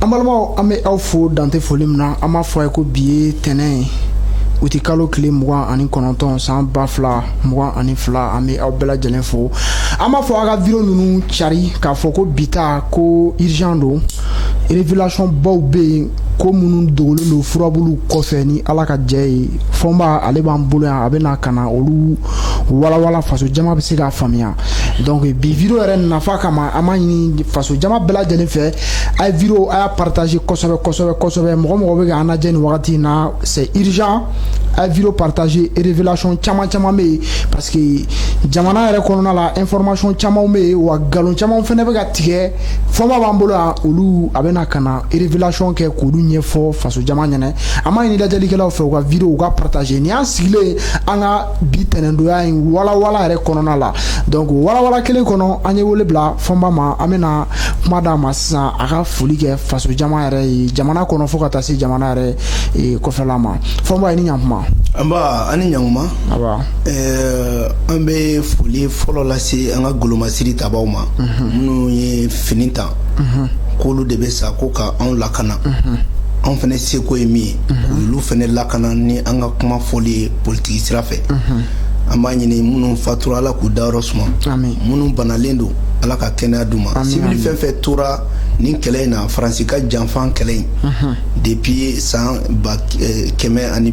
An balimaw, an bɛ aw fo dante foli min na. An b'a fɔ a ye ko bi ye tɛnɛn ye, uti kalo tile 29, san 2022. An bɛ aw bɛɛ lajɛlen fo. An b'a fɔ aw ka vidéo ninnu cari k'a fɔ ko bi ta ko urgent don. Révélation baw bɛ yen, ko minnu dogolen don furabulu kɔfɛ. Ni Ala ka jɛ ye, Fɔnba ale b'an bolo yan, a bɛ na ka na olu walawala, faso jama bɛ se k'a faamuya. Donc bi vidéo yɛrɛ nafa kama, an b'a ɲini faso jama bɛɛ lajɛlen fɛ, a ye vidéo a y'a partager kosɛbɛ kosɛbɛ kosɛbɛ. Mɔgɔ mɔgɔ bɛ k'an lajɛ nin wagati in na, c'est urgent, a ye vidéo partager. Révélation caman caman bɛ yen, parce que jamana yɛrɛ kɔnɔna la, information caman bɛ yen, wa nkalon caman fana bɛ ka tigɛ. Fɔnba b'an bolo yan, olu a bɛ na ka na révélation kɛ k'olu ɲɛfɔ faso jama ɲɛna. An b'a ɲini lajɛlikɛlaw fɛ, u ka vidéo u ka partager. Nin y'an sigilen an ka bi tɛnɛndonya in walawala yɛrɛ kɔnɔna la. Donc walawala kelen kɔnɔ, an ye wele bila Fɔnba ma. An bɛna kuma d'a ma sisan, a ka foli kɛ faso jama yɛrɛ ye jamana kɔnɔ fo ka taa se jamana yɛrɛ kɔfɛla ma. Fɔnba, ye ni ɲankuma. Nba, ani ɲankuma. Aba. An bɛ foli fɔlɔ lase an ka golomasiri tabaw ma, minnu ye fini ta k'olu de bɛ sa ko ka anw lakana. Anw fana seko ye min ye, k'olu fana lakana ni an ka kuma fɔli ye politiki sira fɛ. An b'a ɲini, minnu fatura, Ala k'u dayɔrɔ suma. Minnu banalen don, Ala ka kɛnɛya d'u ma. Civil fɛn fɛn tora nin kɛlɛ in na, Faransi ka janfan kɛlɛ in, depuis san 140 ani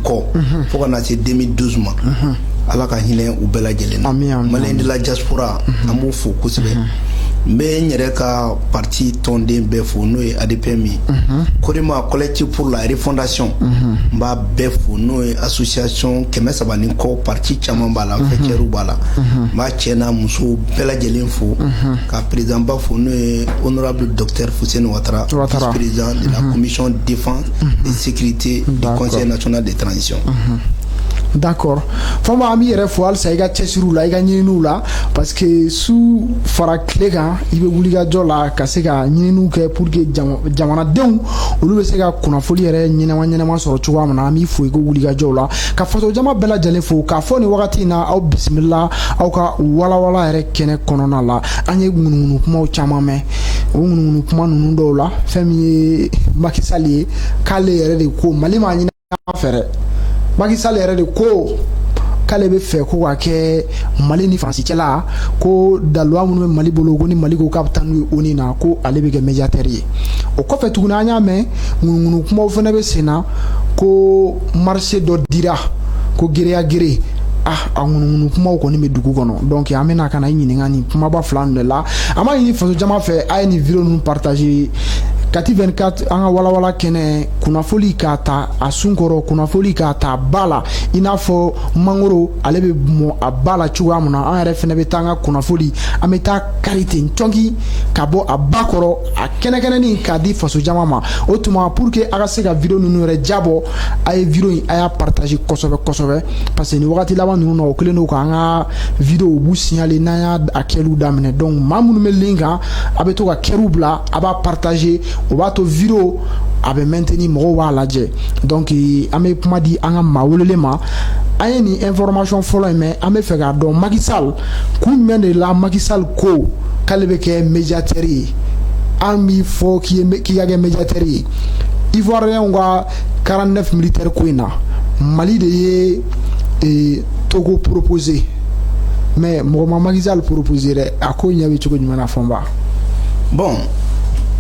kɔ fo ka na se 2012 ma, Ala ka hinɛ u bɛɛ lajɛlen na. Malien de la diaspora, an b'u fo kosɛbɛ. N bɛ n yɛrɛ ka parti tɔnden bɛɛ fo, n'o ye ADPM ye, Korema, Collectif pour la refondation. N b'a bɛɛ fo, n'o ye association 300 ni kɔ, parti caman b'a la, faîtièrew b'a la. N b'a cɛ n'a musow bɛɛ lajɛlen fo, ka président ba fo, n'o ye honorable docteur Fousseyni Ouattara, vice-président de la commission défense et sécurité du Conseil national de transition. D'accord, Fɔnba, an b'i yɛrɛ fo halisa i ka cɛsiriw la, i ka ɲininiw la, parce que su fara tile kan, i bɛ wulikajɔ la ka se ka ɲininiw kɛ pour que jamanadenw olu bɛ se ka kunnafoli yɛrɛ ɲɛnama ɲɛnama sɔrɔ cogoya min na. An b'i fo i ka wulikajɔw la, ka fasojama bɛɛ lajɛlen fo k'a fɔ nin wagati in na, aw bisimila aw ka walawala yɛrɛ kɛnɛ kɔnɔna la. An ye ŋunuŋunu kumaw caman mɛn. O ŋunuŋunu kuma ninnu dɔw la, fɛn min ye Macky Sall ye, k'ale yɛrɛ de ko Mali m'a ɲini an fɛ dɛ. Macky Sall yɛrɛ de ko k'ale bɛ fɛ ko ka kɛ Mali ni Faransi cɛla, ko daluwa minnu bɛ Mali bolo, ko ni Mali ko k'a bɛ taa n'u ye ONU na, ko ale bɛ kɛ médiateur ye. O kɔfɛ tuguni, an y'a mɛn ŋunuŋunu kumaw fana bɛ sen na ko marché dɔ dira ko gré à gré. Ah, a ŋunuŋunu kumaw kɔni bɛ dugu kɔnɔ. Donc an bɛna ka na i ɲininka nin kumaba fila ninnu de la. An b'a ɲini faso jama fɛ, a ye nin vidéo ninnu partager. Kati 24, an ka walawala kɛnɛ, kunnafoli k'a ta a sun kɔrɔ, kunnafoli k'a ta ba la, i n'a fɔ mangoro ale bɛ mɔ a ba la cogoya min na, an yɛrɛ fɛnɛ bɛ taa an ka kunnafoli, an bɛ taa kari ten cɔnki ka bɔ a ba kɔrɔ, a kɛnɛkɛnɛnin, k'a di faso jama ma. O tuma, pour que a ka se ka vidéo ninnu yɛrɛ jabɔ, a ye vidéo in a y'a partager kosɛbɛ kosɛbɛ, parce que nin wagati laban ninnu na, o kɛlen don k'an ka vidéo u b'u signaler n'an y'a a kɛliw daminɛ. Donc maa minnu bɛ link kan, a bɛ to ka cœurw bila, a b'a partager, o b'a to vidéo a bɛ maintenir, mɔgɔw b'a lajɛ. Donc an bɛ kuma di an ka maa welelen ma. An ye nin information fɔlɔ in mɛn, an bɛ fɛ k'a dɔn Macky Sall, kun jumɛn de la Macky Sall ko k'ale bɛ kɛ médiateur ye? An b'i fɔ k'i ka kɛ médiateur ye Ivoirien ka 49 militaire ko in na. Mali de ye Togo proposé, mais mɔgɔ ma Macky Sall proposé dɛ. A ko ɲɛ bɛ cogo jumɛn na, Fɔnba? Bon,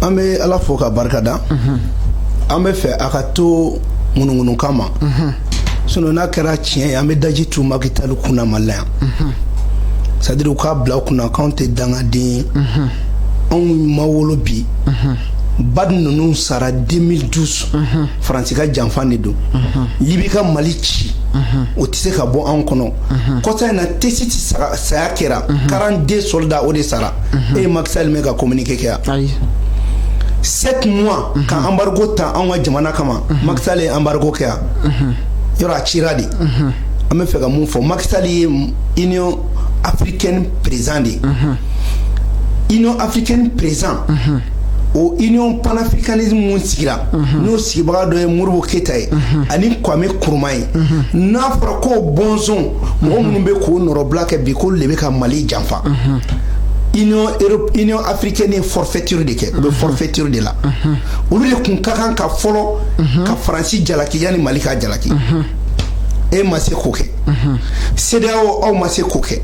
an bɛ Ala fo ka barika da. An bɛ fɛ a ka to ŋunuŋunukan ma, sinon n'a kɛra tiɲɛ ye, an bɛ daji tu Macky Sall kunna Mali la yan. C'est à dire, u k'a bila u kunna k'anw tɛ dangaden ye, anw ma wolo bi. Bad ninnu sara 2012, Faransi ka janfan de don. Libi ka Mali ci, o tɛ se ka bɔ anw kɔnɔ. Kɔsa in na, Tessit saya kɛra, 42 soldats o de sara. E ye Macky Sall mɛn ka communiqué kɛ yan? Ayi. 7 mois ka embargo ta anw ka jamana kama, Macky Sall ye embargo kɛ yan? Yɔrɔ a cira de. An bɛ fɛ ka mun fɔ? Macky Sall ye Union africaine président de ye. Union africaine président, o Union panafricanisme mun sigira, n'o sigibaga dɔ ye Modibo Keyita ye ani Kwame Nkrumah ye, n'a fɔra k'o bɔnsɔn mɔgɔ minnu bɛ k'o nɔrɔbila kɛ bi, k'olu de bɛ ka Mali janfa. Union africaine ye forfaiture de kɛ, u bɛ forfaiture de la. Olu de kun ka kan ka fɔlɔ ka Faransi jalaki yanni Mali ka jalaki. E ma se k'o kɛ. CEDEAO, aw ma se k'o kɛ.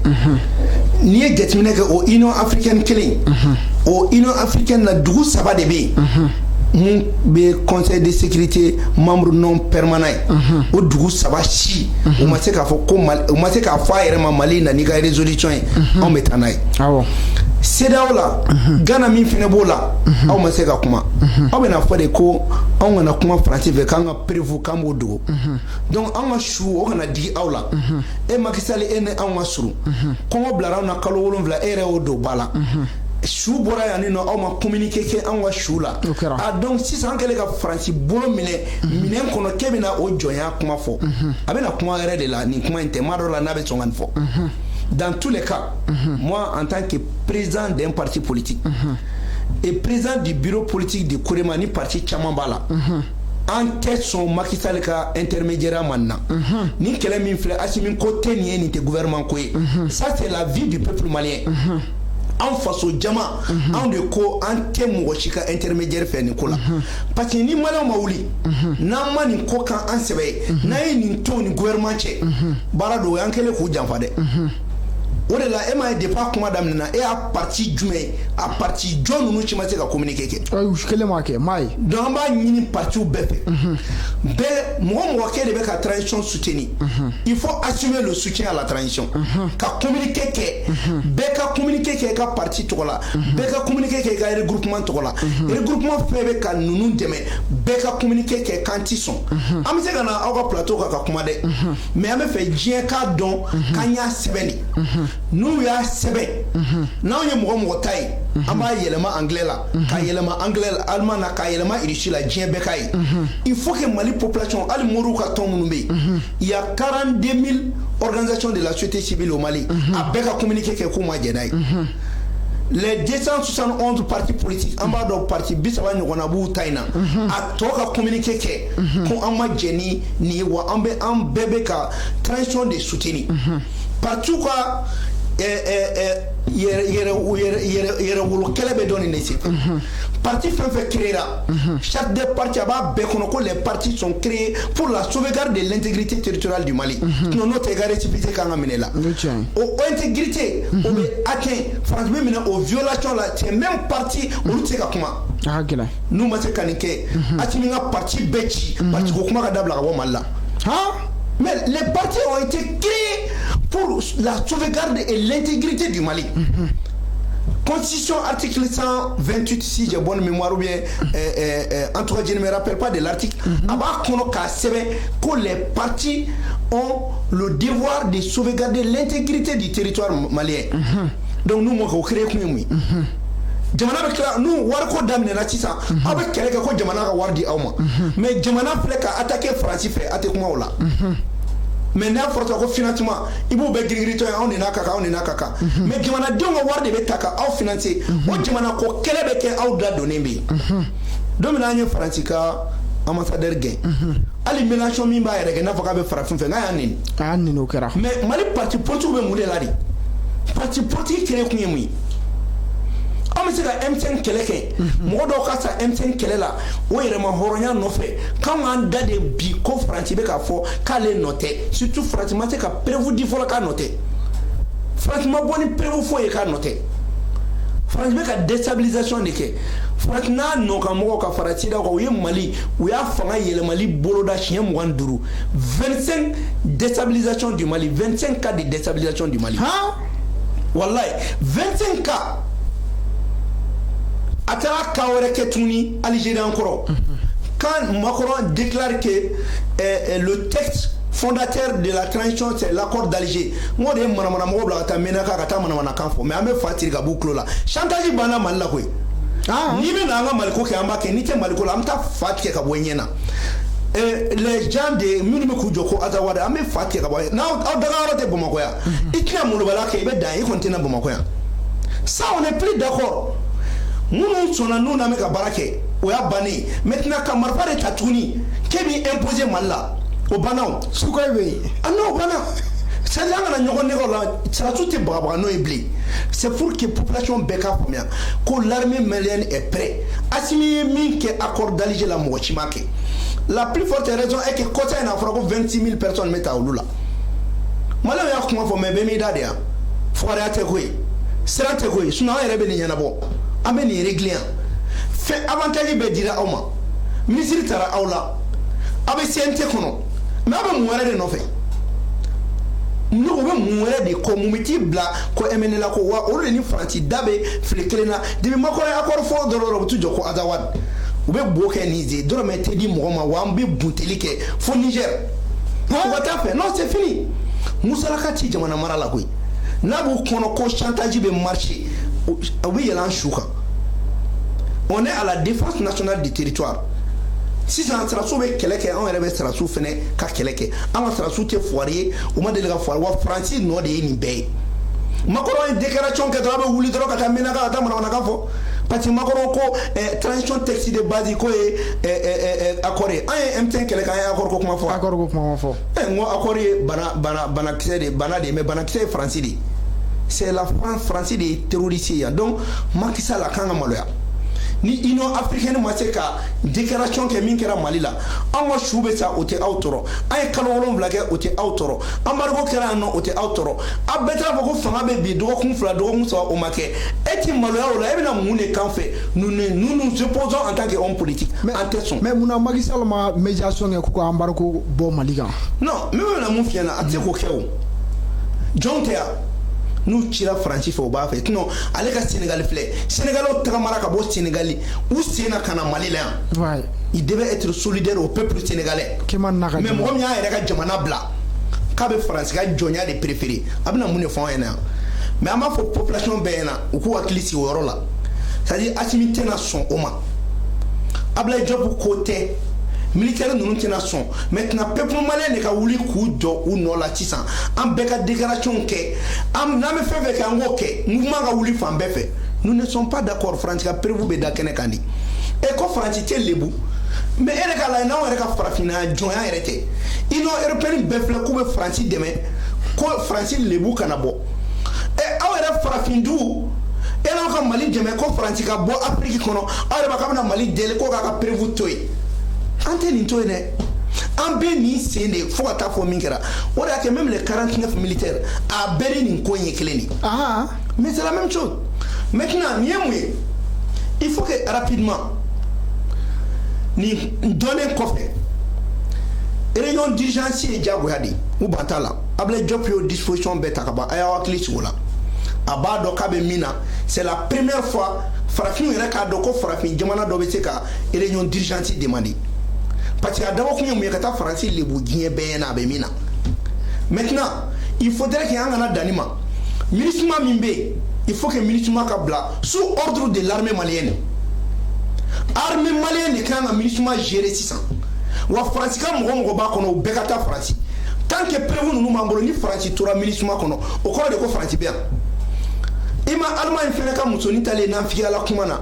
N'i ye jateminɛ kɛ, o Union africaine kelen, o Union africaine na, dugu saba de bɛ yen mun bɛ Conseil de sécurité membre non permanent ye. O dugu saba si, u ma se k'a fɔ ko Mali, u ma se k'a fɔ a yɛrɛ ma Mali na n'i ka résolution ye, anw bɛ taa n'a ye. CEDEAO la, Ghana min fana b'o la, aw ma se ka kuma. Aw bɛna fɔ de ko anw kana kuma Faransi fɛ, k'an ka preuve k'an b'o dogo. Donc an ka su, o kana digi aw la. E Macky Sall, e ni anw ka surun, kɔngɔ bilara anw na kalo 7, e yɛrɛ y'o don ba la. Su bɔra yan nɔ, aw ma communiqué kɛ anw ka su la. A donc sisan, an kɛlen ka Faransi bolo minɛ minɛn kɔnɔ, k'e bɛna o jɔnya kuma fɔ. A bɛna kuma wɛrɛ de la, nin kuma in tɛ. Maa dɔ la n'a bɛ sɔn ka nin fɔ. Dans tous les cas, moi, en tant que président d'un parti politique et président du bureau politique du Korema, ni parti caman b'a la, an tɛ sɔn Macky Sall ka intermédiaire ma nin na. Ni kɛlɛ min filɛ, Assimi ko tɛ nin ye, nin tɛ gouvernement ko ye. Ça, c'est la vie du peuple malien. An faso jama, anw de ko an tɛ mɔgɔ si ka intermédiaire fɛ nin ko la, parce que ni Maliyɛnw ma wuli, n'an ma nin ko kan an sɛbɛ ye, n'an ye nin to ni gouvernement cɛ, baara don, o y'an kɛlen k'u janfa dɛ. O de la, e m'a ye, depuis a kuma daminɛna, e y'a parti jumɛn ye, a parti jɔn ninnu si ma se ka communiquer kɛ? Ayi, kelen m'a kɛ, m'a ye. Donc an b'a ɲini partiw bɛɛ fɛ, bɛɛ, mɔgɔ mɔgɔ kɛ de bɛ ka transition soutenir, il faut assumer le soutien à la transition, ka communiquer kɛ. Bɛɛ ka communiquer kɛ i ka parti tɔgɔ la, bɛɛ ka communiquer kɛ i ka regroupement tɔgɔ la. Regroupement fɛn bɛ ka ninnu dɛmɛ, bɛɛ ka communiquer kɛ k'an ti sɔn. An bɛ se ka na aw ka plateau kan ka kuma dɛ, mais an bɛ fɛ diɲɛ k'a dɔn k'an y'a sɛbɛn de. N'u y'a sɛbɛn, n'anw ye mɔgɔ mɔgɔ ta ye, an b'a yɛlɛma anglais la, k'a yɛlɛma anglais la, allemand na, k'a yɛlɛma russe la, diɲɛ bɛɛ k'a ye. Il faut que Mali population, hali moriw ka tɔn minnu bɛ yen, il y a 42 000 organisations de la société civile au Mali, a bɛɛ ka communiqué kɛ k'u ma jɛn n'a ye. Les 271 partis politiques, an b'a dɔn parti 30 ɲɔgɔnna b'u ta in na, a tɔ ka communiqué kɛ ko an ma jɛn ni nin ye wa, an bɛ, an bɛɛ bɛ ka transition de soutenir. Parti ka yɛrɛ wolo kɛlɛ bɛ dɔn nin de senfɛ. Parti fɛn fɛn créera, charte des partis, a b'a bɛɛ kɔnɔ ko les partis sont créés pour la sauvegarde de l'intégrité territoriale du Mali. Sinon n'o tɛ, i ka récépissé kan ka minɛ la. O intégrité, o bɛ atteint, France bɛ minɛ o violation la. C'est même parti, olu tɛ se ka kuma. A ka gɛlɛn. N'u ma se ka nin kɛ, Assimi ka parti bɛɛ ci, parti ko kuma ka dabila ka bɔ Mali la. Mais les partis ont été créés pour la sauvegarde et l'intégrité du Mali. Constitution, article 128, si j'ai bonne mémoire, ou bien, en tout cas, je ne me rappelle pas de l'article, a b'a kɔnɔ k'a sɛbɛn ko les partis ont le devoir de sauvegarder l'intégrité du territoire malien. Donc nous, mɔ k'o créer kun ye mun ye? Jamana bɛ tila n'u wariko daminɛna sisan, aw bɛ kɛlɛ kɛ ko jamana ka wari di aw ma, mais jamana filɛ ka attaquer Faransi fɛ, a tɛ kuma o la. Mais n'a fɔra ko financement, i b'o bɛɛ girin-girin ye, anw de n'a ka kan, anw de n'a ka kan. Mais jamanadenw ka wari de bɛ ta ka aw financer. O jamana ko kɛlɛ bɛ kɛ, aw da donnen bɛ yen. Don min na an ye Faransi ka ambassadeur gɛn, hali Mélenchon min b'a yɛrɛ kɛ n'a fɔ k'a bɛ farafin fɛ, n'a y'a nɛni. A y'a nɛni, o kɛra. Mais Mali parti politique bɛ mun de la de? Parti politique créé kun ye mun ye? An bɛ se ka M5 kɛlɛ kɛ, mɔgɔ dɔw ka sa M5 kɛlɛ la, o yɛrɛma hɔrɔnya nɔfɛ, k'an k'an da de bi ko Faransi bɛ k'a fɔ k'ale nɔ tɛ. Surtout Faransi ma se ka preuve di fɔlɔ k'a nɔ tɛ. Faransi ma bɔ ni preuve foyi ye k'a nɔ tɛ. Faransi bɛ ka déstabilisation de kɛ. Faransi n'a nɔ ka mɔgɔw ka fara CEDEAO kan, u ye Mali, u y'a fanga yɛlɛmali boloda siɲɛ 25, 25 déstabilisation du Mali, 25 cas de déstabilisation du Mali. Wallahi, 25 cas. A taara cas wɛrɛ kɛ tuguni Algérie kɔrɔ, quand Macron déclare que le texte fondateur de la transition, c'est l'accord d'Alger. N ko de ye manamana mɔgɔw bila ka taa Menaka ka taa manamanakan fɔ, mais an bɛ fa tiri ka b'u tulo la. Chantage banna Mali la koyi. N'i bɛ na an ka Maliko kɛ, an b'a kɛ. N'i tɛ Maliko la, an bɛ taa fa tigɛ ka bɔ i ɲɛ na. Les gens de minnu bɛ k'u jɔ ko Azawad, an bɛ fa tigɛ ka bɔ n'aw aw dagayɔrɔ tɛ Bamakɔ yan. I tɛna molobaliya kɛ, i bɛ dan, i kɔni tɛna Bamakɔ yan. Ça, on est plus d'accord. Minnu sɔnna, n'u n'an bɛ ka baara kɛ, o y'a bannen ye. Maintenant, ka marifa de ta tuguni k'e b'i imposer Mali la, o banna o. Sukhoi bɛ yen. Ah non, o banna. C'est à dire an kana ɲɔgɔn nɛgɛ o la, sɔrɔdasiw tɛ bagabaga n'o ye bilen. C'est pour que population bɛɛ k'a faamuya ko l'armée malienne est prête. Assimi ye min kɛ accord d'Alger la, mɔgɔ si ma kɛ. La plus forte raison est que kɔsa in na, a fɔra ko 26 000 personnes bɛ ta olu la. Maliyɛnw y'a kuma fɔ, mais bɛɛ m'i da de yan. Fugariya tɛ ko ye, siran tɛ ko ye, sinon an yɛrɛ bɛ nin ɲɛnabɔ, an bɛ nin régler yan. Fɛn avantage bɛɛ dira aw ma, ministre taara aw la, aw bɛ CNT kɔnɔ, mais aw bɛ mun wɛrɛ de nɔfɛ? Ne ko, bɛ mun wɛrɛ de kɔ? Mun bɛ t'i bila ko MNLA ko wa? Olu de ni Faransi da bɛ fili kelen na. Depuis Macron ye accord fɔlɔ dɔrɔn, u bɛ t'u jɔ ko Azawad, u bɛ bo kɛ Niger, dɔrɔmɛ tɛ di mɔgɔ ma, wa an bɛ bunteli kɛ fo Niger. U ka taa fɛ, non, c'est fini. Musalaka ti jamana mara la koyi. N'a b'u kɔnɔ ko chantage bɛ marcher, u bɛ yɛlɛ an su kan. On est à la défense nationale du territoire. Sisan sɔrɔdasiw bɛ kɛlɛ kɛ, anw yɛrɛ bɛ sɔrɔdasiw fɛnɛ ka kɛlɛ kɛ. An ka sɔrɔdasiw tɛ fugari ye, u ma deli ka fugari wa. Faransi nɔ de ye nin bɛɛ ye. Macron ye déclaration kɛ dɔrɔn, a bɛ wuli dɔrɔn ka taa Menaka, ka taa manamanakan fɔ, parce que Macron ko transition texte de base ko ye accord ye. An ye M5 kɛlɛ kɛ, an ye accord ko kuma fɔ? Accord ko kuma ma fɔ. N ko accord ye bana bana banakisɛ de, bana de ye, mais banakisɛ ye Faransi de ye. C'est la France, Faransi de ye terroriste ye yan. Donc Macky Sall a kan ka maloya ni Union africaine ma se ka déclaration kɛ. Min kɛra Mali la, an ka su bɛ sa, o tɛ aw tɔɔrɔ. An ye kalo 7 kɛ, o tɛ aw tɔɔrɔ. Embargo kɛra yan nɔ, o tɛ aw tɔɔrɔ. Aw bɛɛ t'a fɔ ko fanga bɛ bi dɔgɔkun 2, dɔgɔkun 3, o ma kɛ. E ti maloya o la? E bɛna mun de kan fɛ? Nous nous nous opposons en tant que homme politique, an tɛ sɔn. Mais munna Macky Sall ma médiation kɛ k'u ka embargo bɔ Mali kan? Non, min bɛna mun f'i ɲɛna, a tɛ se k'o kɛ. O jɔn tɛ yan, n'u cira Faransi fɛ, u b'a fɛ. Sinon ale ka Sénégal filɛ, Sénégalais tagamara ka bɔ Sénégal u sen na ka na Mali la yan. Il devait être solidaire au peuple sénégalais. Kema n'a ka Mais mɔgɔ min y'a yɛrɛ ka jamana bila k'a bɛ Faransi ka jɔnya de préféré, a bɛna mun de fɔ an ɲɛna yan? Mais an b'a fɔ population bɛɛ ɲɛna, u k'u hakili sigi o yɔrɔ la. C'est à dire Assimi tɛna sɔn o ma, Ablaye Diop ko tɛ, militaire ninnu tɛna sɔn. Maintenant, peuple malien de ka wuli k'u jɔ u nɔ la sisan. An bɛɛ ka déclaration kɛ, an n'an bɛ fɛn fɛn kɛ, an k'o kɛ, mouvement ka wuli fan bɛɛ fɛ. Nous ne sommes pas d'accord. Faransi ka preuve bɛ da kɛnɛ kan de. E ko Faransi tɛ lebu, mais e yɛrɛ k'a lajɛ, n'anw yɛrɛ ka farafinna jɔnya yɛrɛ tɛ. Union européenne bɛɛ filɛ k'u bɛ Faransi dɛmɛ ko Faransi lebu kana bɔ. Ɛ, aw yɛrɛ farafinjugu, e n'aw ka Mali dɛmɛ ko Faransi ka bɔ Afiriki kɔnɔ, aw yɛrɛ b'a k'a bɛna Mali deli ko k'a ka preuve to yen. An tɛ nin to yen dɛ, an bɛ nin sen de fo ka taa fɔ min kɛra. O de y'a kɛ même les 49 militaires, a bɛɛ ni nin ko in ye kelen de ye. Mais c'est la même chose. Maintenant, nin ye mun ye? Il faut que rapidement, nin dɔnnen kɔfɛ, réunion d'urgence ye diyagoya de ye, u ban t'a la. Ablaye Diop y'o disposition bɛɛ ta ka ban. A y'aw hakili sigi o la. A b'a dɔn k'a bɛ min na. C'est la première fois farafinw yɛrɛ k'a dɔn ko farafin jamana dɔ bɛ se ka réunion d'urgence demander, parce que a dabɔ kun ye mun ye? Ka taa Faransi lebu diɲɛ bɛɛ ɲɛna a bɛ min na. Maintenant, il faudrait que an kana dan nin ma. MINUSMA min bɛ yen, il faut que MINUSMA ka bila sous ordre de l'armée malienne. Armée malienne de kan ka MINUSMA gérer sisan. Wa Faransi ka mɔgɔ mɔgɔ b'a kɔnɔ, o bɛɛ ka taa Faransi. Tant que preuve ninnu b'an bolo, ni Faransi tora MINUSMA kɔnɔ, o kɔrɔ de ko Faransi bɛ yan. I ma Allemagne fɛnɛ ka musonin talen nafigiya la kuma na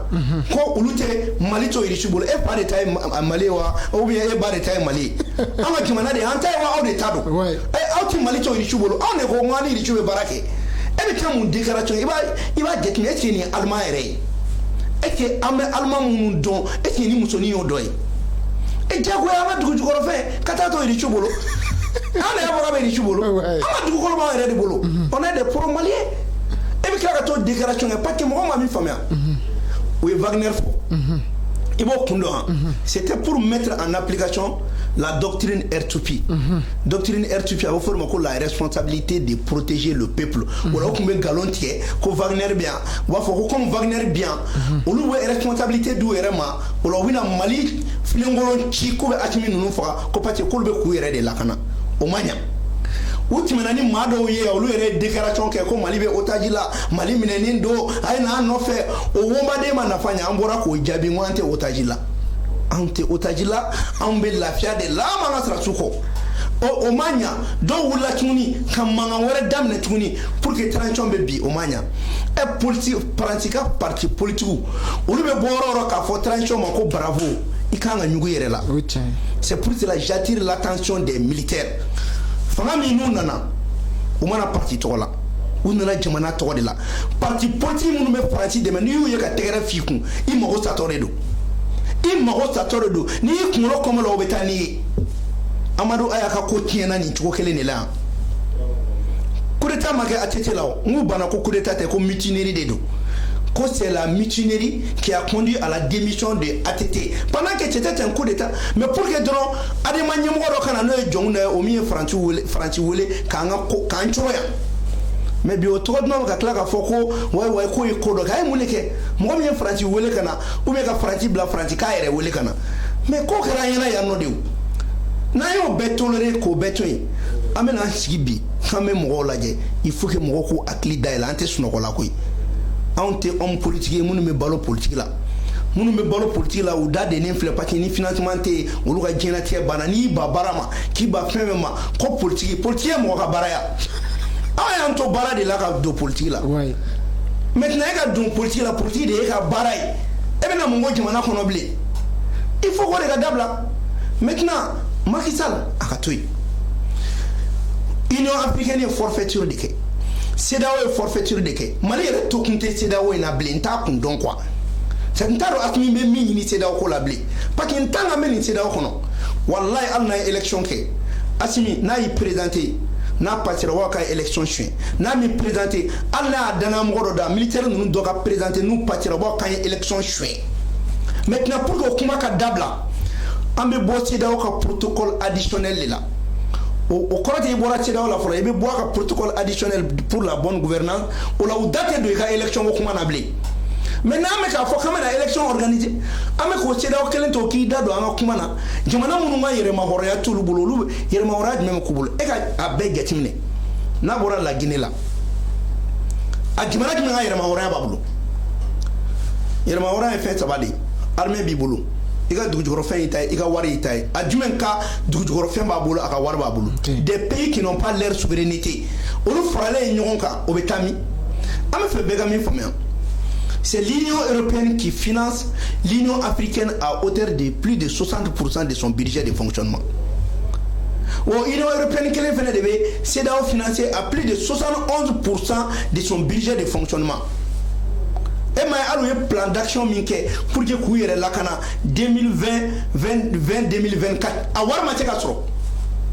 ko olu tɛ Mali to Irisi bolo. E fa de ta ye Mali ye wa, ou bien e ba de ta ye Mali ye? An ka jamana de ye an ta ye wa, aw de ta don? Ɛ, aw tɛ Mali to Irisi bolo, anw de ko k'an ni Irisi bɛ baara kɛ. E bɛ taa mun déclaration? I b'a jateminɛ, est ce que nin ye Allemagne yɛrɛ ye? Est ce que an bɛ Allemagne minnu dɔn, est ce que ni musonin y'o dɔ ye? E diyagoya an ka dugu jukɔrɔfɛn ka taa to Irisi bolo. An de y'a fɔ k'a bɛ Irisi bolo. An ka dugukolo b'an yɛrɛ de bolo, on est des pro maliens. E bɛ tila ka t'o déclaration kɛ, parce que mɔgɔ ma min faamuya, u ye Wagner fɔ, i b'o kun dɔn wa? C'était pour mettre en application la doctrine R2P. Doctrine R2P, a bɛ fɔ o de ma ko la responsabilité de protéger le peuple. O la, o tun bɛ nkalon tigɛ ko Wagner bɛ yan. U b'a fɔ ko comme Wagner bɛ yan, olu bɛ responsabilité d'u yɛrɛ ma. O la, u bɛna Mali filenkolon ci k'u bɛ Assimi ninnu faga, ko parce que k'olu bɛ k'u yɛrɛ de lakana. O ma ɲa. U tɛmɛna ni maa dɔw ye, olu yɛrɛ ye déclaration kɛ ko Mali bɛ otage la, Mali minɛnen don, a ye n'an nɔfɛ. O wonbaden ma nafa ɲɛ. An bɔra k'o jaabi n ko an tɛ otage la, anw tɛ otage la, anw bɛ lafiya de la, an b'an ka sɔrɔdasiw kɔ. O ma ɲa. Dɔw wulila tuguni ka mankan wɛrɛ daminɛ tuguni pour que transition bɛ bi. O ma ɲa. Ɛ, politique, Faransi ka parti politique, olu bɛ bɔ yɔrɔ o yɔrɔ k'a fɔ transition ma ko bravo, i kan ka ɲugu i yɛrɛ la. O ye tiɲɛ ye. C'est pour cela, j'attire l'attention des militaires. Fanga min n'u nana, U mana parti tɔgɔ la, u nana jamana tɔgɔ de la. Parti politique minnu bɛ Faransi dɛmɛ, n'i y'u ye ka tɛgɛrɛ f'i kun, i mago satɔ de don, i mago satɔ de don. N'i y'i kunkolo kɔmɔ la, o bɛ taa n'i ye. Amadu Aya ka ko tiɲɛna nin cogo kelen de la yan. Coup d'état ma kɛ ATT la o, n k'u banna ko coup d'état tɛ, ko mutinerie de don, ko c'est la mutinerie qui a conduit à la démission de ATT pendant que c'était un coup d'état. Mais pour que dɔrɔn ADEMA ɲɛmɔgɔ dɔ ka na, n'o ye Jɔnw ye, o min ye Faransi wele, Faransi wele k'an ka ko k'an cogo yan. Mais bi, o tɔgɔ duman bɛ ka tila k'a fɔ ko wayi wayi, k'o ye ko dɔ kɛ. A ye mun de kɛ? Mɔgɔ min ye Faransi wele ka na, ou bien ka Faransi bila Faransi k'a yɛrɛ wele ka na, mais ko kɛra an ɲɛna yan nɔ de. O n'an y'o bɛɛ toléré, k'o bɛɛ to yen, an bɛna an sigi bi k'an bɛ mɔgɔw lajɛ. Il faut que mɔgɔw k'u hakili dayɛlɛ. An tɛ sunɔgɔ la koyi. Anw tɛ homme politique ye minnu bɛ balo politique la. Minnu bɛ balo politique la, u da dennen filɛ, parce que ni financement tɛ yen, olu ka diɲɛlatigɛ banna. N'i y'i ban baara ma, k'i ban fɛn fɛn ma, ko politique, politique ye mɔgɔ ka baara ya. Aw y'an to baara de la ka don politique la. Maintenant, e ka don politique la, politique de ye ka baara ye. E bɛna mun ko jamana kɔnɔ bilen? Il faut k'o de ka dabila. Maintenant, Macky Sall, a ka to yen. Union africaine ye forfaiture de kɛ, CEDEAO ye forfaiture de kɛ. Mali yɛrɛ to kun tɛ CEDEAO in na bilen. N t'a kun dɔn quoi. C'est n t'a dɔn Asimi bɛ min ɲini CEDEAO ko la bilen, parce que n t'an ka mɛn nin CEDEAO kɔnɔ. Walayi, hali n'a ye élection kɛ, Asimi n'a y'i présenté, n'a passera, o b'a ka élection suɲɛ. N'a m'i présenté, hali n'a y'a danaya mɔgɔ dɔ da, militaire ninnu dɔ ka présenté, n'u passera, o b'a k'an ye élection suɲɛ. Maintenant, pour que o kuma ka dabila, an bɛ bɔ CEDEAO ka protocole additionnel de la. O kɔrɔ tɛ i bɔra CEDEAO la fɔlɔ, i bɛ bɔ a ka protocole additionnel pour la bonne gouvernance. O la, u da tɛ don i ka élection ko kuma na bilen. Mais n'an bɛ k'a fɔ k'an bɛna élection organiser, an bɛ k'o CEDEAO kelen to k'i da don an ka kuma na. Jamana minnu ka yɛrɛmahɔrɔnya t'olu bolo, olu yɛrɛmahɔrɔnya jumɛn bɛ k'u bolo? E ka a bɛɛ jateminɛ, n'a bɔra La Guinée la, a jamana jumɛn ka yɛrɛmahɔrɔnya b'a bolo? Yɛrɛmahɔrɔnya ye fɛn saba de ye: armée b'i bolo, i ka dugujukɔrɔfɛn y'i ta ye, i ka wari y'i ta ye. A jumɛn ka dugujukɔrɔfɛn b'a bolo, a ka wari b'a bolo? Des pays qui n'ont pas leur souveraineté, olu faralen ɲɔgɔn kan, o bɛ taa min? An bɛ fɛ bɛɛ ka min faamuya, c'est l'Union européenne qui finance l'Union africaine à hauteur de plus de 60% de son budget de fonctionnement. O Union européenne kelen fɛnɛ de bɛ CEDEAO financer à plus de 71% de son budget de fonctionnement. E ma ye, hali u ye plan d'action min kɛ pour que k'u yɛrɛ lakana 2020 20 20 2024, a wari ma se ka sɔrɔ.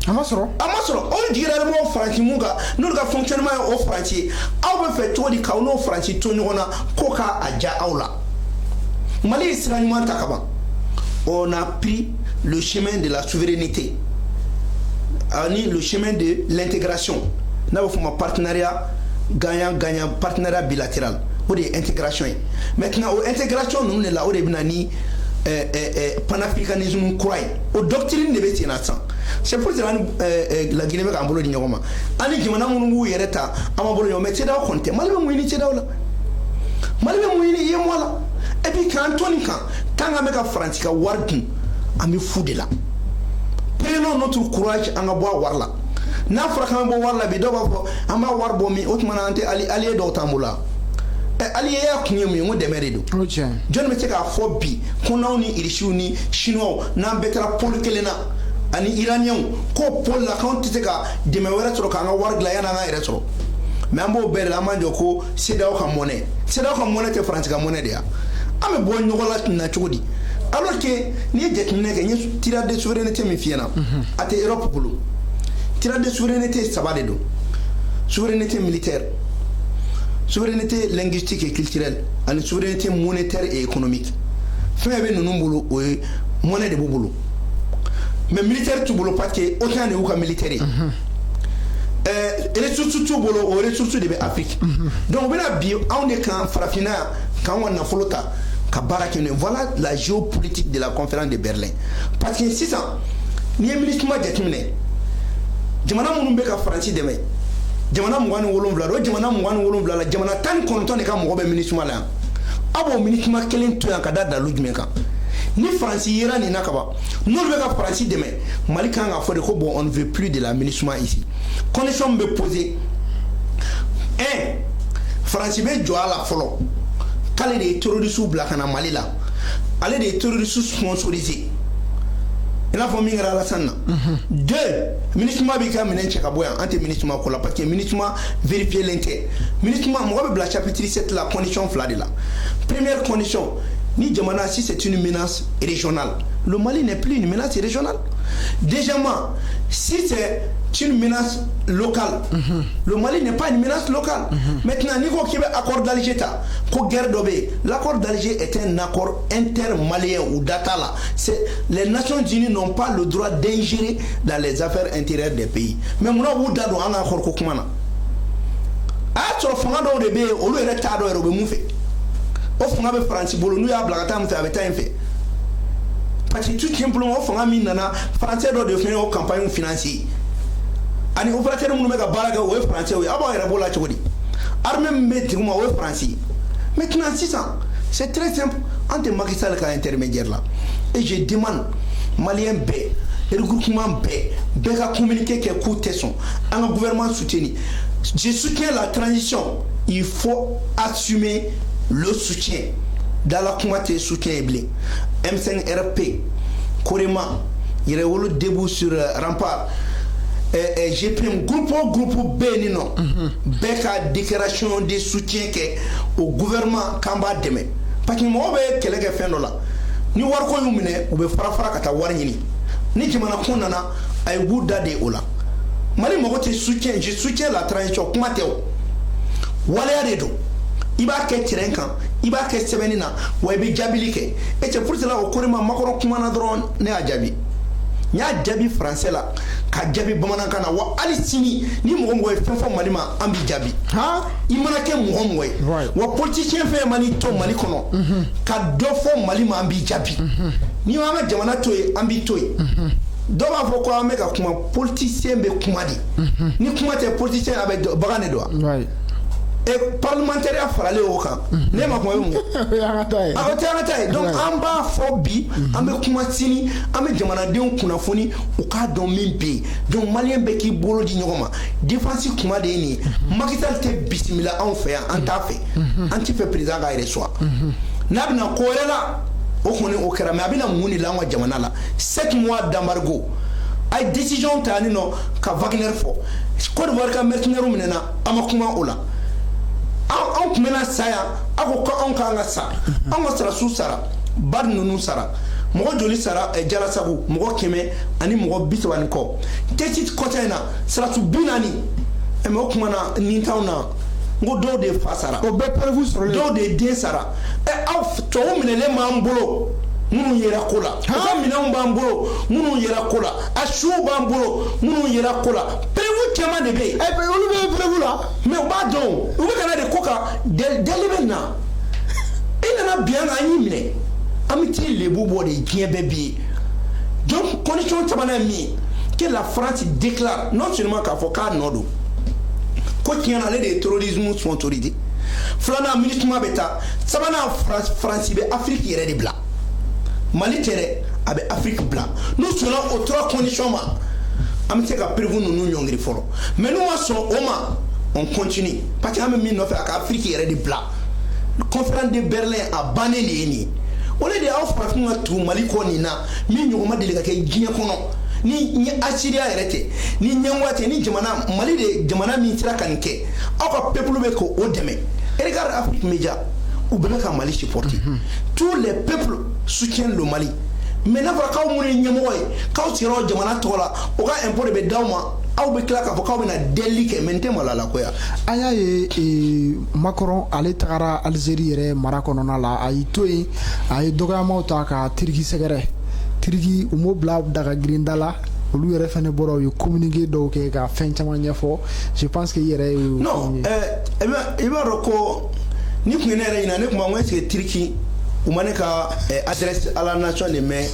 A ma sɔrɔ. A ma sɔrɔ. O jigira mɔgɔw Faransi mun kan, n'olu ka fonctionnement ye o Faransi ye, aw bɛ fɛ cogo di k'aw n'o Faransi to ɲɔgɔn na ko k'a a diya aw la? Mali ye sira ɲuman ta ka ban. On a pris le chemin de la souveraineté ani le chemin de l'intégration, n'a bɛ fɔ o ma partenariat gagnant gagnant, partenariat bilatéral. O de ye intégration ye. Maintenant, o intégration ninnu de la, o de bɛ na ni panafricanisme kura ye. O doctrine de bɛ sen na sisan. C'est pour cela ni La Guinée bɛ k'an bolo di ɲɔgɔn ma, ani jamana minnu b'u yɛrɛ ta, an b'an bolo ɲɔgɔn. Mais CEDEAO kɔni tɛ. Mali bɛ mun ɲini CEDEAO la? Mali bɛ mun ɲini UEMOA la? Et puis k'an to nin kan, tant qu'an bɛ ka Faransi ka wari dun, an bɛ fu de la. Prenons notre courage, an ka bɔ a wari la. N'a fɔra k'an bɛ bɔ wari la bi, dɔw b'a fɔ an b'a wari bɔ min? O tuma na, an tɛ allié dɔw t'an bolo wa? Ɛ, allié ya kun ye mun ye? N ko dɛmɛ de don. O tiɲɛ. Jɔnni bɛ se k'a fɔ bi ko n'anw ni Irisiw ni Chinois, n'an bɛɛ taara pôle kelen na, ani Iraniens, k'o pôle la, k'anw tɛ se ka dɛmɛ wɛrɛ sɔrɔ k'an ka wari dilan yanni an k'an yɛrɛ sɔrɔ? Mais an b'o bɛɛ de la, an b'an jɔ ko CEDEAO ka monnaie. CEDEAO ka monnaie tɛ Faransi ka monnaie de ya? An bɛ bɔ ɲɔgɔn la na cogo di? Alors que n'i ye jateminɛ kɛ, n ye tirade de souveraineté min f'i ɲɛna, a tɛ Europe bolo. Tirade de souveraineté saba de don: souveraineté militaire, souveraineté linguistique et culturelle, ani souveraineté monétaire et économique. Fɛn bɛ ninnu bolo, o ye monnaie de b'u bolo, mais militaire t'u bolo, parce que OTAN de y'u ka militaire ye. Ressource t'u bolo, o ressource de bɛ Afrique. Donc u bɛna bi anw de kan farafinna yan, k'anw ka nafolo ta ka baara kɛ n'o ye. Voilà la géopolitique de la conférence de Berlin. Parce que sisan, n'i ye MINUSMA jateminɛ, jamana minnu bɛ ka Faransi dɛmɛ, jamana 27 o, jamana 27 la, jamana 19 de ka mɔgɔ bɛ MINUSMA la yan. Aw b'o MINUSMA kelen to yan ka da dalu jumɛn kan? Ni Faransi yera nin na kaban, n'olu bɛ ka Faransi dɛmɛ, Mali kan k'a fɔ de ko bon, on ne veut plus de la MINUSMA ici. Condition min bɛ poser: un, Faransi bɛ jɔ a la fɔlɔ k'ale de ye terroriste bila ka na Mali la, ale de ye terroriste sponsorisé. I n'a fɔ min kɛra Alassane na. Deux, MINUSMA b'i ka minɛn cɛ ka bɔ yan. An tɛ MINUSMA ko la, parce que MINUSMA vérifié len tɛ. MINUSMA, mɔgɔ bɛ bila chapitre 7 la condition fila de la. Première condition, ni jamana, si c'est une menace régionale. Le Mali n'est plus une menace régionale. Deuxièmement, si c'est une menace locale, le Mali n'est pas une menace locale. Maintenant, n'i ko k'i bɛ accord d'Alger ta ko guerre dɔ bɛ yen, l'accord d'Alger est un accord intermalien ou data la. C'est les Nations Unies n'ont pas le droit d'ingérer dans les affaires intérieures des pays. Mais munna u b'u da don an ka accord ko kuma na? A y'a sɔrɔ fanga dɔw de bɛ yen, olu yɛrɛ t'a dɔn yɛrɛ u bɛ mun fɛ. O fanga bɛ Faransi bolo, n'u y'a bila ka taa min fɛ, a bɛ taa yen fɛ. Parce que tout simplement, o fanga min nana, français dɔ de fɛnɛ y'o campagne financer, ani opérateur minnu bɛ ka baara kɛ, o ye français ye. Aw b'aw yɛrɛ b'o la cogo di? Armée min bɛ dugu ma, o ye français ye. Maintenant sisan, c'est très simple, an tɛ Macky Sall ka intermédiaire la. Et je demande malien bɛɛ, regroupement bɛɛ, bɛɛ ka communiqué kɛ k'u tɛ sɔn an ka gouvernement soutenir. Je soutiens la transition, il faut assumer le soutien. Dala kuma tɛ soutien ye bilen. M5 RP, Korema, Yɛrɛwolo debout sur rempart, GPM, groupe o groupe bɛ yen nɔ, bɛɛ ka déclaration de soutien kɛ au gouvernement k'an b'a dɛmɛ. Parce que mɔgɔw bɛ kɛlɛ kɛ fɛn dɔ la, ni wariko y'u minɛ, u bɛ fara fara ka taa wari ɲini. Ni jamana ko nana, a ye b'u da de o la. Mali mago tɛ soutien, je soutiens la transition kuma tɛ, o waleya de don. I b'a kɛ terrain kan, i b'a kɛ sɛbɛnni na, wa i bɛ jaabili kɛ. Et c'est pour cela, o Korema, Macron kumana dɔrɔn, ne y'a jaabi. N y'a jaabi français la, ka jaabi bamanankan na. Wa hali sini, ni mɔgɔ mɔgɔ ye fɛn fɔ Mali ma, an b'i jaabi. I mana kɛ mɔgɔ mɔgɔ ye, wa politicien fɛn man'i to Mali kɔnɔ ka dɔ fɔ Mali ma, an b'i jaabi. N'i y'an ka jamana to yen, an b'i to yen. Dɔw b'a fɔ ko an bɛ ka kuma, politicien bɛ kuma de. Ni kuma tɛ, politicien a bɛ bagan de don wa? Et parlementaire faralen o kan, ne ma kuma, i bɛ mun kɛ? O y'an ka taa ye. A o tɛ an ka taa ye. Donc an b'a fɔ bi, an bɛ kuma sini, an bɛ jamanadenw kunnafoni, u k'a dɔn min bɛ yen. Donc malien bɛɛ k'i bolo di ɲɔgɔn ma. Défense kuma de ye nin ye. Macky Sall tɛ bisimila anw fɛ yan, an t'a fɛ. An tɛ fɛ président k'a yɛrɛ suwa. N'a bɛna ko wɛrɛ la, o kɔni o kɛra. Mais a bɛna mun de la an ka jamana la? 7 mois d'embargo, a ye décision ta yan nɔ ka Wagner fɔ. Côte d'Ivoire ka mercenaires minɛna, an ma kuma o la. An tun bɛna sa yan, aw ko ko anw k'an ka sa. Anw ka sarasiw sara, ba ninnu sara, mɔgɔ joli sara? Jalasago, mɔgɔ 130 ni kɔ. Tessit kɔta in na, sarasiw 40. Mais o tuma na, nin t'anw na. N ko dɔw de fa sara. O bɛɛ preuve sɔrɔlen. Dɔw de den sara. Aw tubabu minɛlen b'an bolo minnu yera ko la, u ka minɛnw b'an bolo minnu yera ko la, a suw b'an bolo minnu yera ko la. Preuve caman de bɛ yen. Olu bɛ preuve la. Mais u b'a dɔn, u bɛ ka na de ko kan. Deli bɛ na, i nana bi an kan, an y'i minɛ, an bɛ t'i lebu bɔ de, diɲɛ bɛɛ bi ye. Donc condition sabanan ye min ye, que la France déclare non seulement k'a fɔ k'a nɔ don, ko tiɲɛ na ale de ye terrorisme sponsorisé. Filanan, MINUSMA bɛ taa. Sabanan, France bɛ Afrique yɛrɛ de bila, Mali tɛ dɛ, a bɛ Afrique bila. N'u sɔnna o trois conditions ma, an bɛ se ka preuve ninnu ɲɔngiri fɔlɔ. Mais n'u ma sɔn o ma, on continue, parce que an bɛ min nɔfɛ, a ka Afrique yɛrɛ de bila. Conférence de Berlin a bannen de ye nin ye. O de aw farafinw ka tugu Mali kɔ nin na, min ɲɔgɔn ma deli ka kɛ diɲɛ kɔnɔ. Ni Asiriya yɛrɛ tɛ, ni ɲɛngoya tɛ, ni jamana Mali de jamana min sera ka nin kɛ, aw ka peuple bɛ k'o dɛmɛ. Regarde Afrique Média, u bɛɛ bɛ ka Mali supporter. Tous les peuples soutiennent le Mali. Mais n'a fɔra k'aw minnu ye ɲɛmɔgɔ ye, k'aw sigira o jamana tɔgɔ la, o ka impôt de bɛ d'aw ma, aw bɛ tila k'a fɔ k'aw bɛna delili kɛ. Mais n tɛ malo a la ko ya. An y'a ye Macron, ale tagara Algérie yɛrɛ mara kɔnɔna la, a y'i to yen, a ye dɔgɔyamaw ta ka Turquie sɛgɛrɛ. Turquie, u m'o bila daga girinda la. Olu yɛrɛ fɛnɛ bɔra, u ye communiqué dɔw kɛ ka fɛn caman ɲɛfɔ. Je pense que i yɛrɛ ye. Non, i b'a dɔn ko ni tun ye ne yɛrɛ ɲininka, ne tun b'a ko est ce que Turquie u ma ne ka adresse à la nation de mɛn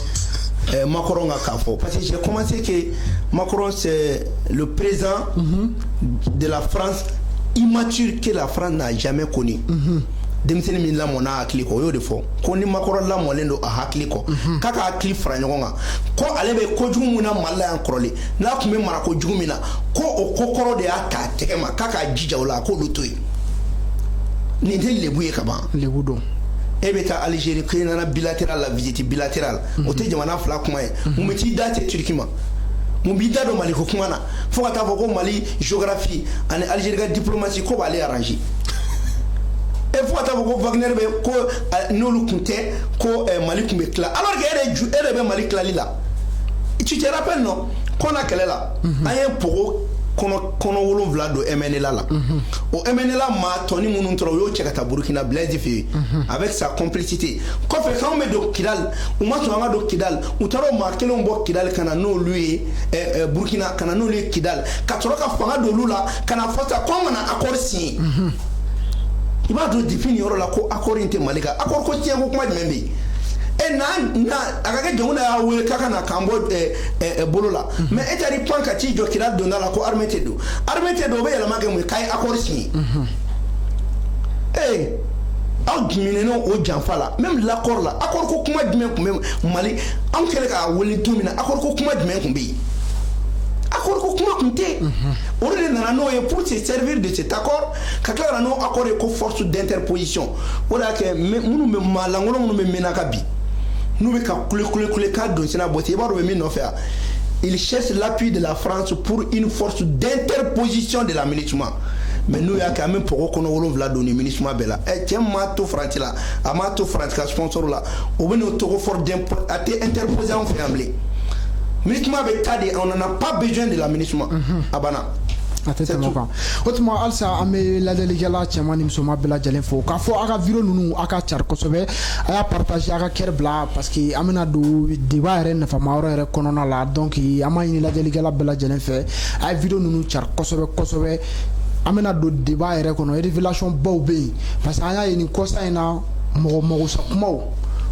Macron ka k'a fɔ? Parce que j'ai commencé que Macron, c'est le président de la France immature que la France n'a jamais connu. Denmisɛnnin min lamɔna hakili kɔ, o y'o de fɔ ko ni Macron lamɔlen don a hakili kɔ, k'a ka hakili fara ɲɔgɔn kan, ko ale bɛ kojugu mun na Mali la yan kɔrɔlen, n'a tun bɛ mara kojugu min na, ko o ko kɔrɔ de y'a ta a tɛgɛ ma, k'a k'a jija o la, a k'olu to yen. Nin tɛ lebu ye ka ban. Lebu don. E bɛ taa Algérie k'e nana bilatéral la, visite bilatérale, o tɛ jamana fila kuma ye. Mun bɛ t'i da cɛ Turquie ma? Mun b'i da don Mali ko kuma na, fo ka taa fɔ ko Mali géographie ani Algérie ka diplomatie ko b'ale arranger? E, fo ka taa fɔ ko Wagner bɛ ko n'olu tun tɛ, ko Mali tun bɛ tila, alors que e de ju, e de bɛ Mali tilali la. Tu te rappelles, non? Kɔna kɛlɛ la, an ye pogo kɔnɔ kɔnɔ 7 don MNLA la. O MNLA maa tɔni minnu tora, u y'o cɛ ka taa Burukina, Blaise fɛ yen, avec sa complicité. Kɔfɛ, k'anw bɛ don Kidal, u ma sɔn an ka don Kidal. U taara o maa kelenw bɔ Kidal ka na n'olu ye Burukina, ka na n'olu ye Kidal, ka sɔrɔ ka fanga don olu la, ka na fɔ sa ko an kana accord signer. I b'a dɔn depuis nin yɔrɔ la ko accord in tɛ Mali kan. Accord ko tiɲɛ ko kuma jumɛn bɛ yen? E na na a ka kɛ jamana y'a wele k'a ka na k'an bɔ bolo la, mais e taar'i pan ka t'i jɔ Kidal donda la ko armée tɛ don, armée tɛ don. O bɛ yɛlɛma kɛ mun ye? K'a ye accord signé. Ee, aw minɛnen o janfa la. Même l'accord la, accord ko kuma jumɛn tun bɛ Mali? Anw kɛlen k'a wele don min na, accord ko kuma jumɛn tun bɛ yen? Accord ko kuma tun tɛ. O de nana n'o ye pour se servir de cet accord, ka tila ka na n'o accord ye ko force d'interposition. O de y'a kɛ minnu bɛ maa lankolon minnu bɛ Menaka bi, n'u bɛ ka kule kule kule k'a don sina bɔ, i b'a dɔn u bɛ min nɔfɛ wa? Il cherche l'appui de la France pour une force d'interposition de la MINUSMA. Mais n'u y'a kɛ, an bɛ pɔgɔ kɔnɔ 7 don ni MINUSMA bɛɛ la. Ɛ, cɛ min m'a to Faransi la, a m'a to Faransi ka sponsor la, o bɛ n'o tɔgɔ force, a tɛ interposer anw fɛ yan bilen. MINUSMA bɛ taa de, on n'en a pas besoin de la MINUSMA, a banna. A tɛ tɛmɛ o kan. O tuma, halisa an bɛ lajɛlikɛla cɛman ni musoman bɛɛ lajɛlen fo k'a fɔ a ka vidéo ninnu, a ka cari kosɛbɛ, a y'a partager, a ka cœur bila, parce que an bɛna don débat yɛrɛ nafama yɔrɔ yɛrɛ kɔnɔna la. Donc an b'a ɲini lajɛlikɛla bɛɛ lajɛlen fɛ, a ye vidéo ninnu cari kosɛbɛ kosɛbɛ. An bɛna don débat yɛrɛ kɔnɔ, révélation baw bɛ yen, parce que an y'a ye nin kɔsa in na, mɔgɔ magosa kumaw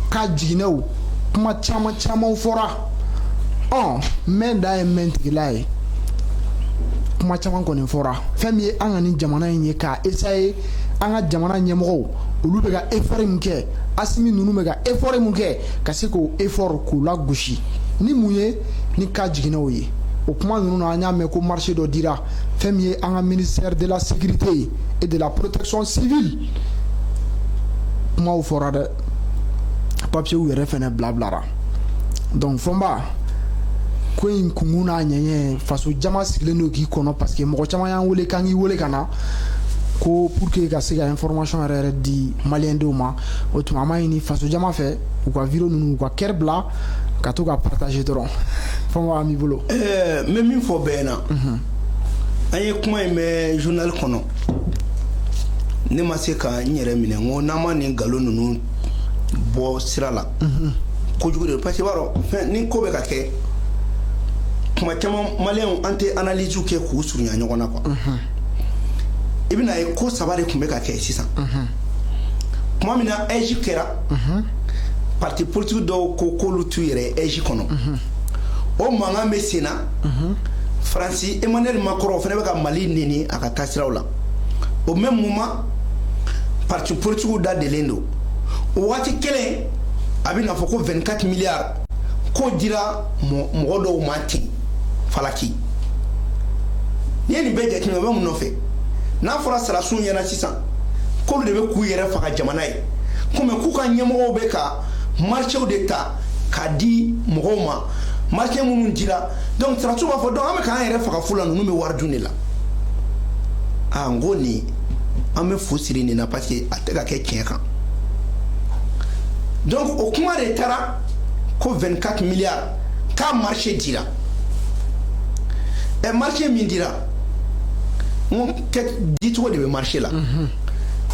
k'a jiginɛw, kuma caman camanw fɔra. Ɔ, mɛn dan ye mɛn tigila ye, kuma caman kɔni fɔra. Fɛn min ye an ka nin jamana in ye, k'a essayer an ka jamana ɲɛmɔgɔw, olu bɛ ka effort min kɛ, Asimi ninnu bɛ ka effort min kɛ, ka se k'o effort k'u lagosi ni mun ye, ni ka jiginɛw ye. O kuma ninnu na, an y'a mɛn ko marché dɔ dira fɛn min ye an ka ministère de la Sécurité et de la Protection civile. Kumaw fɔra dɛ, papiers yɛrɛ fɛnɛ bila bilara. Donc Fɔnba, ko in kunkun n'a ɲɛɲɛ, faso jama sigilen don k'i kɔnɔ, parce que mɔgɔ caman y'an wele k'an k'i wele ka na ko pour que ka se ka information yɛrɛ yɛrɛ di maliyɛndenw ma. O tuma, an b'a ɲini faso jama fɛ, u ka vidéo ninnu, u ka cœur bila, ka to ka partager dɔrɔn. Fɔnba, an b'i bolo. Ɛɛ, n bɛ min fɔ bɛɛ ɲɛna, an ye kuma in mɛn journal kɔnɔ, ne ma se ka n yɛrɛ minɛ. N ko n'an ma nin nkalon ninnu bɔ sira la, kojugu de, parce que i b'a dɔn fɛn ni ko bɛ ka kɛ, kuma caman maliyɛnw, an tɛ analyse kɛ k'u surunya ɲɔgɔn na quoi. I bɛna ye ko saba de tun bɛ ka kɛ sisan. Tuma min na AIGE kɛra, parti politique dɔw ko k'olu t'u yɛrɛ AIGE kɔnɔ, o mankan bɛ sen na. Faransi, Emmanuel Macron, o fana bɛ ka Mali neni a ka taasiraw la. Au même moment, parti politique da delen don. O waati kelen, a bɛ n'a fɔ ko 24 milliards k'o dira mɔgɔ dɔw ma ten falaki. N'i ye nin bɛɛ jateminɛ, o bɛ mun nɔfɛ? N'a fɔra sarasiw ɲɛna sisan k'olu de bɛ k'u yɛrɛ faga jamana ye, komi k'u ka ɲɛmɔgɔw bɛ ka marchéw de ta k'a di mɔgɔw ma, marché minnu dira. Donc sarasiw b'a fɔ, donc an bɛ k'an yɛrɛ faga fu la, ninnu bɛ wari dun de la. Aa, n ko nin, an bɛ fu siri nin na, parce que a tɛ ka kɛ tiɲɛ kan. Donc o kuma de taara ko 24 milliards k'a marché dira. Ɛ, marché min dira, n ko kɛ dicogo de bɛ marché la.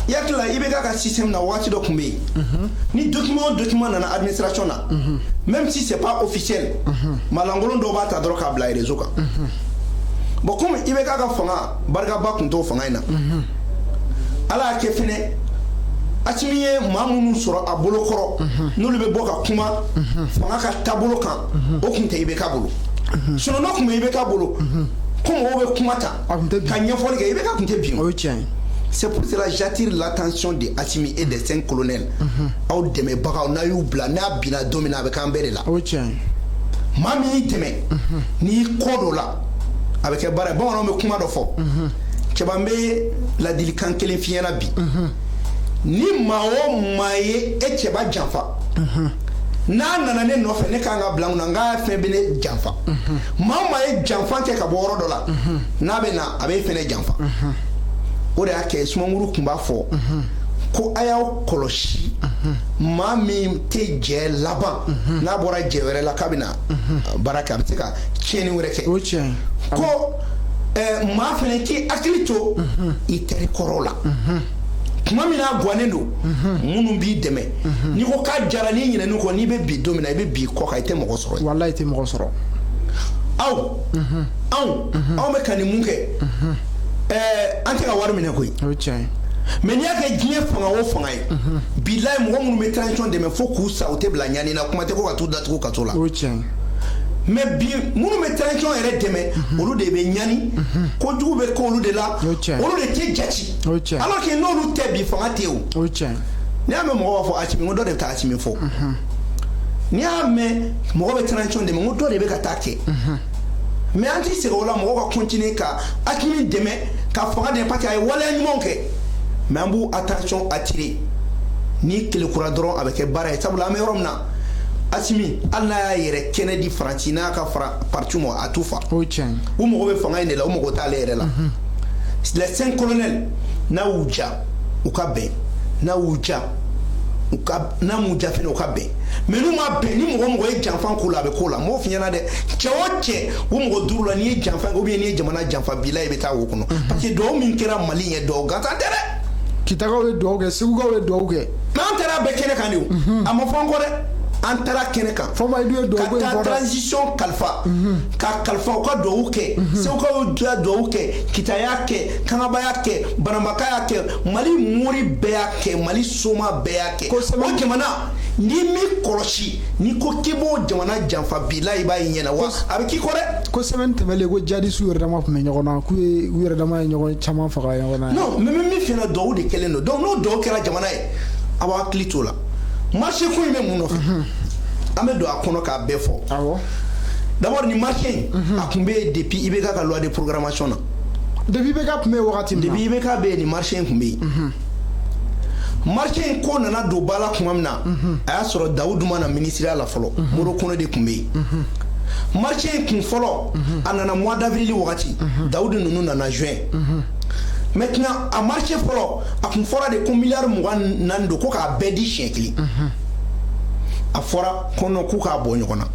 I hakili la, i bɛ k'a ka système na, waati dɔ tun bɛ yen, ni document o document nana administration na, même si c'est pas officiel, malankolon dɔw b'a ta dɔrɔn k'a bila réseau kan. Bon, comme i bɛ k'a ka fanga barikaba tun t'o fanga in na, Ala y'a kɛ fɛnɛ, Asimi ye maa minnu sɔrɔ a bolo kɔrɔ, n'olu bɛ bɔ ka kuma fanga ka taabolo kan, o tun tɛ IBK bolo. Sinon n'o tun bɛ IBK bolo, ko mɔgɔw bɛ kuma ta A tun tɛ bin. ka ɲɛfɔli kɛ, IBK tun tɛ bin. O ye tiɲɛ ye. C'est pour cela que j'attire l'attention de Assimi et des cinq colonels. Aw dɛmɛbagaw, n'a y'u bila, n'a binna don min na, a bɛ k'an bɛɛ de la. O ye tiɲɛ ye. Maa min y'i dɛmɛ, n'i y'i kɔ dɔ la, a bɛ kɛ baara ye. Bamananw bɛ kuma dɔ fɔ. Cɛba, n bɛ ladilikan kelen f'i ɲɛna bi. Ni maa o maa ye e cɛba janfa, n'a nana ne nɔfɛ, ne kan ka bila n kunna n k'a fɛn bɛ ne janfa. Maa o maa ye janfa kɛ ka bɔ yɔrɔ dɔ la, n'a bɛ na, a bɛ e fɛnɛ janfa. O de y'a kɛ Sumanguru tun b'a fɔ ko a y'aw kɔlɔsi, maa min tɛ jɛ laban, n'a bɔra jɛ wɛrɛ la k'a bɛ na baara kɛ, a bɛ se ka tiɲɛni wɛrɛ kɛ. O tiɲɛ ye. Ko maa fɛnɛ k'i hakili to i teri kɔrɔw la tuma min n'a gannen don, minnu b'i dɛmɛ. N'i ko k'a jara, n'i ɲinɛn'u kɔ, n'i bɛ bi don min na, i bɛ bi kɔ kan, i tɛ mɔgɔ sɔrɔ yen. Walayi, i tɛ mɔgɔ sɔrɔ. Aw, anw bɛ ka nin mun kɛ? An tɛ ka wari minɛ koyi. O ye tiɲɛ ye. Mais n'i y'a kɛ diɲɛ fanga o fanga ye, bilayi, mɔgɔ minnu bɛ transition dɛmɛ fo k'u sa, u tɛ bila ɲani na. Kuma tɛ ko ka t'u datugu kaso la. O ye tiɲɛ ye. Mais bi, minnu bɛ transition yɛrɛ dɛmɛ, olu de bɛ ɲani, kojugu bɛ k'olu de la. O ye tiɲɛ ye. Olu de tɛ jate. O ye tiɲɛ ye. Alors que n'olu tɛ, bi fanga tɛ yen o. O ye tiɲɛ ye. N'i y'a mɛn mɔgɔ b'a fɔ Asimi, ko dɔ de bɛ taa Asimi fɔ. N'i y'a mɛn mɔgɔ bɛ transition dɛmɛ, ko dɔ de bɛ ka taa kɛ. Mais an ti segin o la, mɔgɔw ka continuer ka Asimi dɛmɛ, ka fanga dɛmɛ, parce que a ye waleya ɲumanw kɛ. Mais an b'u attention attirer, ni kelekura dɔrɔn, a bɛ kɛ baara ye. Sabula an bɛ yɔrɔ min na, Asimi, hali n'a y'a yɛrɛ kɛnɛ di Faransi n'a ka fara parti ma, a t'u fa. O ye tiɲɛ ye. U mago bɛ fanga in de la, u mago t'ale yɛrɛ la. Les cinq colonels, n'a y'u ja, u ka bɛn. N'a y'u ja, u ka, n'a m'u ja fɛnɛ, u ka bɛn. Mais n'u ma bɛn, ni mɔgɔ o mɔgɔ ye janfa k'u la, a bɛ k'o la. M'o f'i ɲɛna dɛ, cɛ o cɛ, o mɔgɔ duuru la, n'i ye janfa kɛ ou bien n'i ye jamana janfa, bila, i bɛ taa wo kɔnɔ, parce que duwawu min kɛra Mali ɲɛ, duwawu gansan tɛ dɛ. Kitakaw ye duwawu kɛ, Segukaw ye duwawu kɛ. Mais an taara bɛɛ kɛnɛ kan de o, a ma fɔ an kɔ dɛ, an taara kɛnɛ kan. Fɔma, i dun ye duwawu ko Ka in taa fɔ dɛ. transition kalifa, ka kalifa, u ka duwawu kɛ. Segukaw y'a duwawu kɛ, Kita y'a kɛ, Kangaba y'a kɛ, Banambaka y'a kɛ, Mali mori bɛɛ y'a kɛ, Mali soma bɛɛ y'a kɛ. Ko O jamana, n'i m'i kɔlɔsi, n'i ko k'i b'o jamana janfa, bila, i b'a ye ɲɛna wa a bɛ k'i kɔ dɛ. Ko semaine tɛmɛlen, ko jadisiw yɛrɛ dama tun bɛ ɲɔgɔn na, k'u ye u yɛrɛ dama ye ɲɔgɔn caman faga ɲɔgɔn na. Non, mais min f'i ɲɛna, duwawu de kɛlen don. Donc n'o duwawu kɛra jamana ye, a b'aw hakili t'o la. Marché ko in bɛ mun nɔfɛ? An bɛ don a kɔnɔ k'a bɛɛ fɔ. D'abord, nin marché in, a tun bɛ yen depuis IBK ka loi de programmation na. Depuis IBK tun bɛ yen wagati min na. Depuis IBK bɛ yen, nin marché in tun bɛ yen. Marché in ko nana don ba la tuma min na, a y'a sɔrɔ Dawudu ma na ministériya la fɔlɔ, Modibo Kone de tun bɛ yen. Marché in kun fɔlɔ, a nana mois d'avril wagati, Dawudu ninnu nana juin. Maintenant, a marché fɔlɔ, a kun fɔra de ko miliyari 24 don, ko k'a bɛɛ di siɲɛ kelen. A fɔra ko non, k'u k'a bɔ ɲɔgɔn na.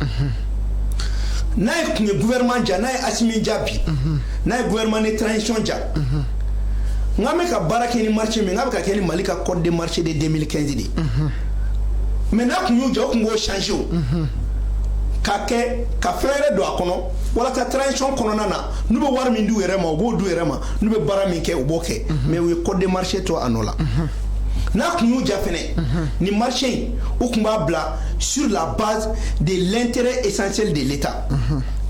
N'a ye kun ye gouvernement ja, n'a ye Asimi ja bi, n'a ye gouvernement de transition ja, n k'an bɛ ka baara kɛ ni marché min, n k'a bɛ ka kɛ ni Mali ka code de marché de 2015 de ye. Mais n'a kun y'u ja, o kun b'o changer, o ka kɛ ka fɛn wɛrɛ don a kɔnɔ, walasa transition kɔnɔna na, n'u bɛ wari min d'u yɛrɛ ma, u b'o d'u yɛrɛ ma, n'u bɛ baara min kɛ, u b'o kɛ. Mais u ye code de marché to a nɔ la. N'a kun y'u ja fɛnɛ, nin marché in, u kun b'a bila sur la base de l'intérêt essentiel de l'État.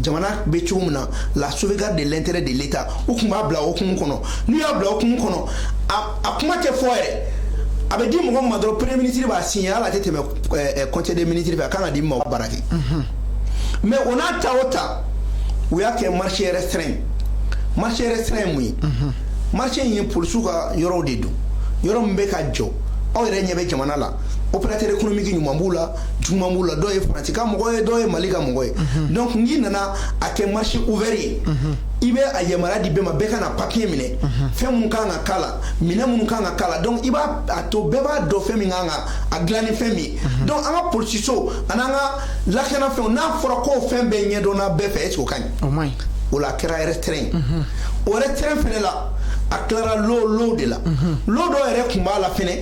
Jamana bɛ cogo min na, la sauvegarde de l'intérêt de l'État, u kun b'a bila o hukumu kɔnɔ. N'u y'a bila o hukumu kɔnɔ, a kuma tɛ fɔ yɛrɛ, a bɛ di mɔgɔ min ma dɔrɔn, premier ministre b'a signé, hali a tɛ tɛmɛ conseil des ministres fɛ, a kan ka di min ma, o b'a baara kɛ. Mais o n'a ta o ta, u y'a kɛ marché restreint. Marché restreint ye mun ye? Marché in ye polisiw ka yɔrɔw de don, yɔrɔ min bɛ ka jɔ. Aw yɛrɛ ɲɛ bɛ jamana la, opérateur économique ɲuman b'u la, juguman b'u la, dɔw ye Faransi ka mɔgɔ ye, dɔw ye Mali ka mɔgɔ ye. Donc n'i nana a kɛ marché ouvert ye, i bɛ a yamaruya di bɛɛ ma, bɛɛ ka na papier minɛ, fɛn minnu kan ka k'a la, minɛn minnu kan ka k'a la. Donc i b'a a to bɛɛ b'a dɔn fɛn min kan ka a dilan ni fɛn min ye. Donc an ka polisiso ani an ka lakanafɛnw, n'a fɔra k'o fɛn bɛɛ ɲɛdɔnna bɛɛ fɛ, est ce que o ka ɲi? O man ɲi. O la, a kɛra restreint. O restreint fɛnɛ la, a tilara lot lot de la. Lot dɔw yɛrɛ tun b'a la fɛnɛ,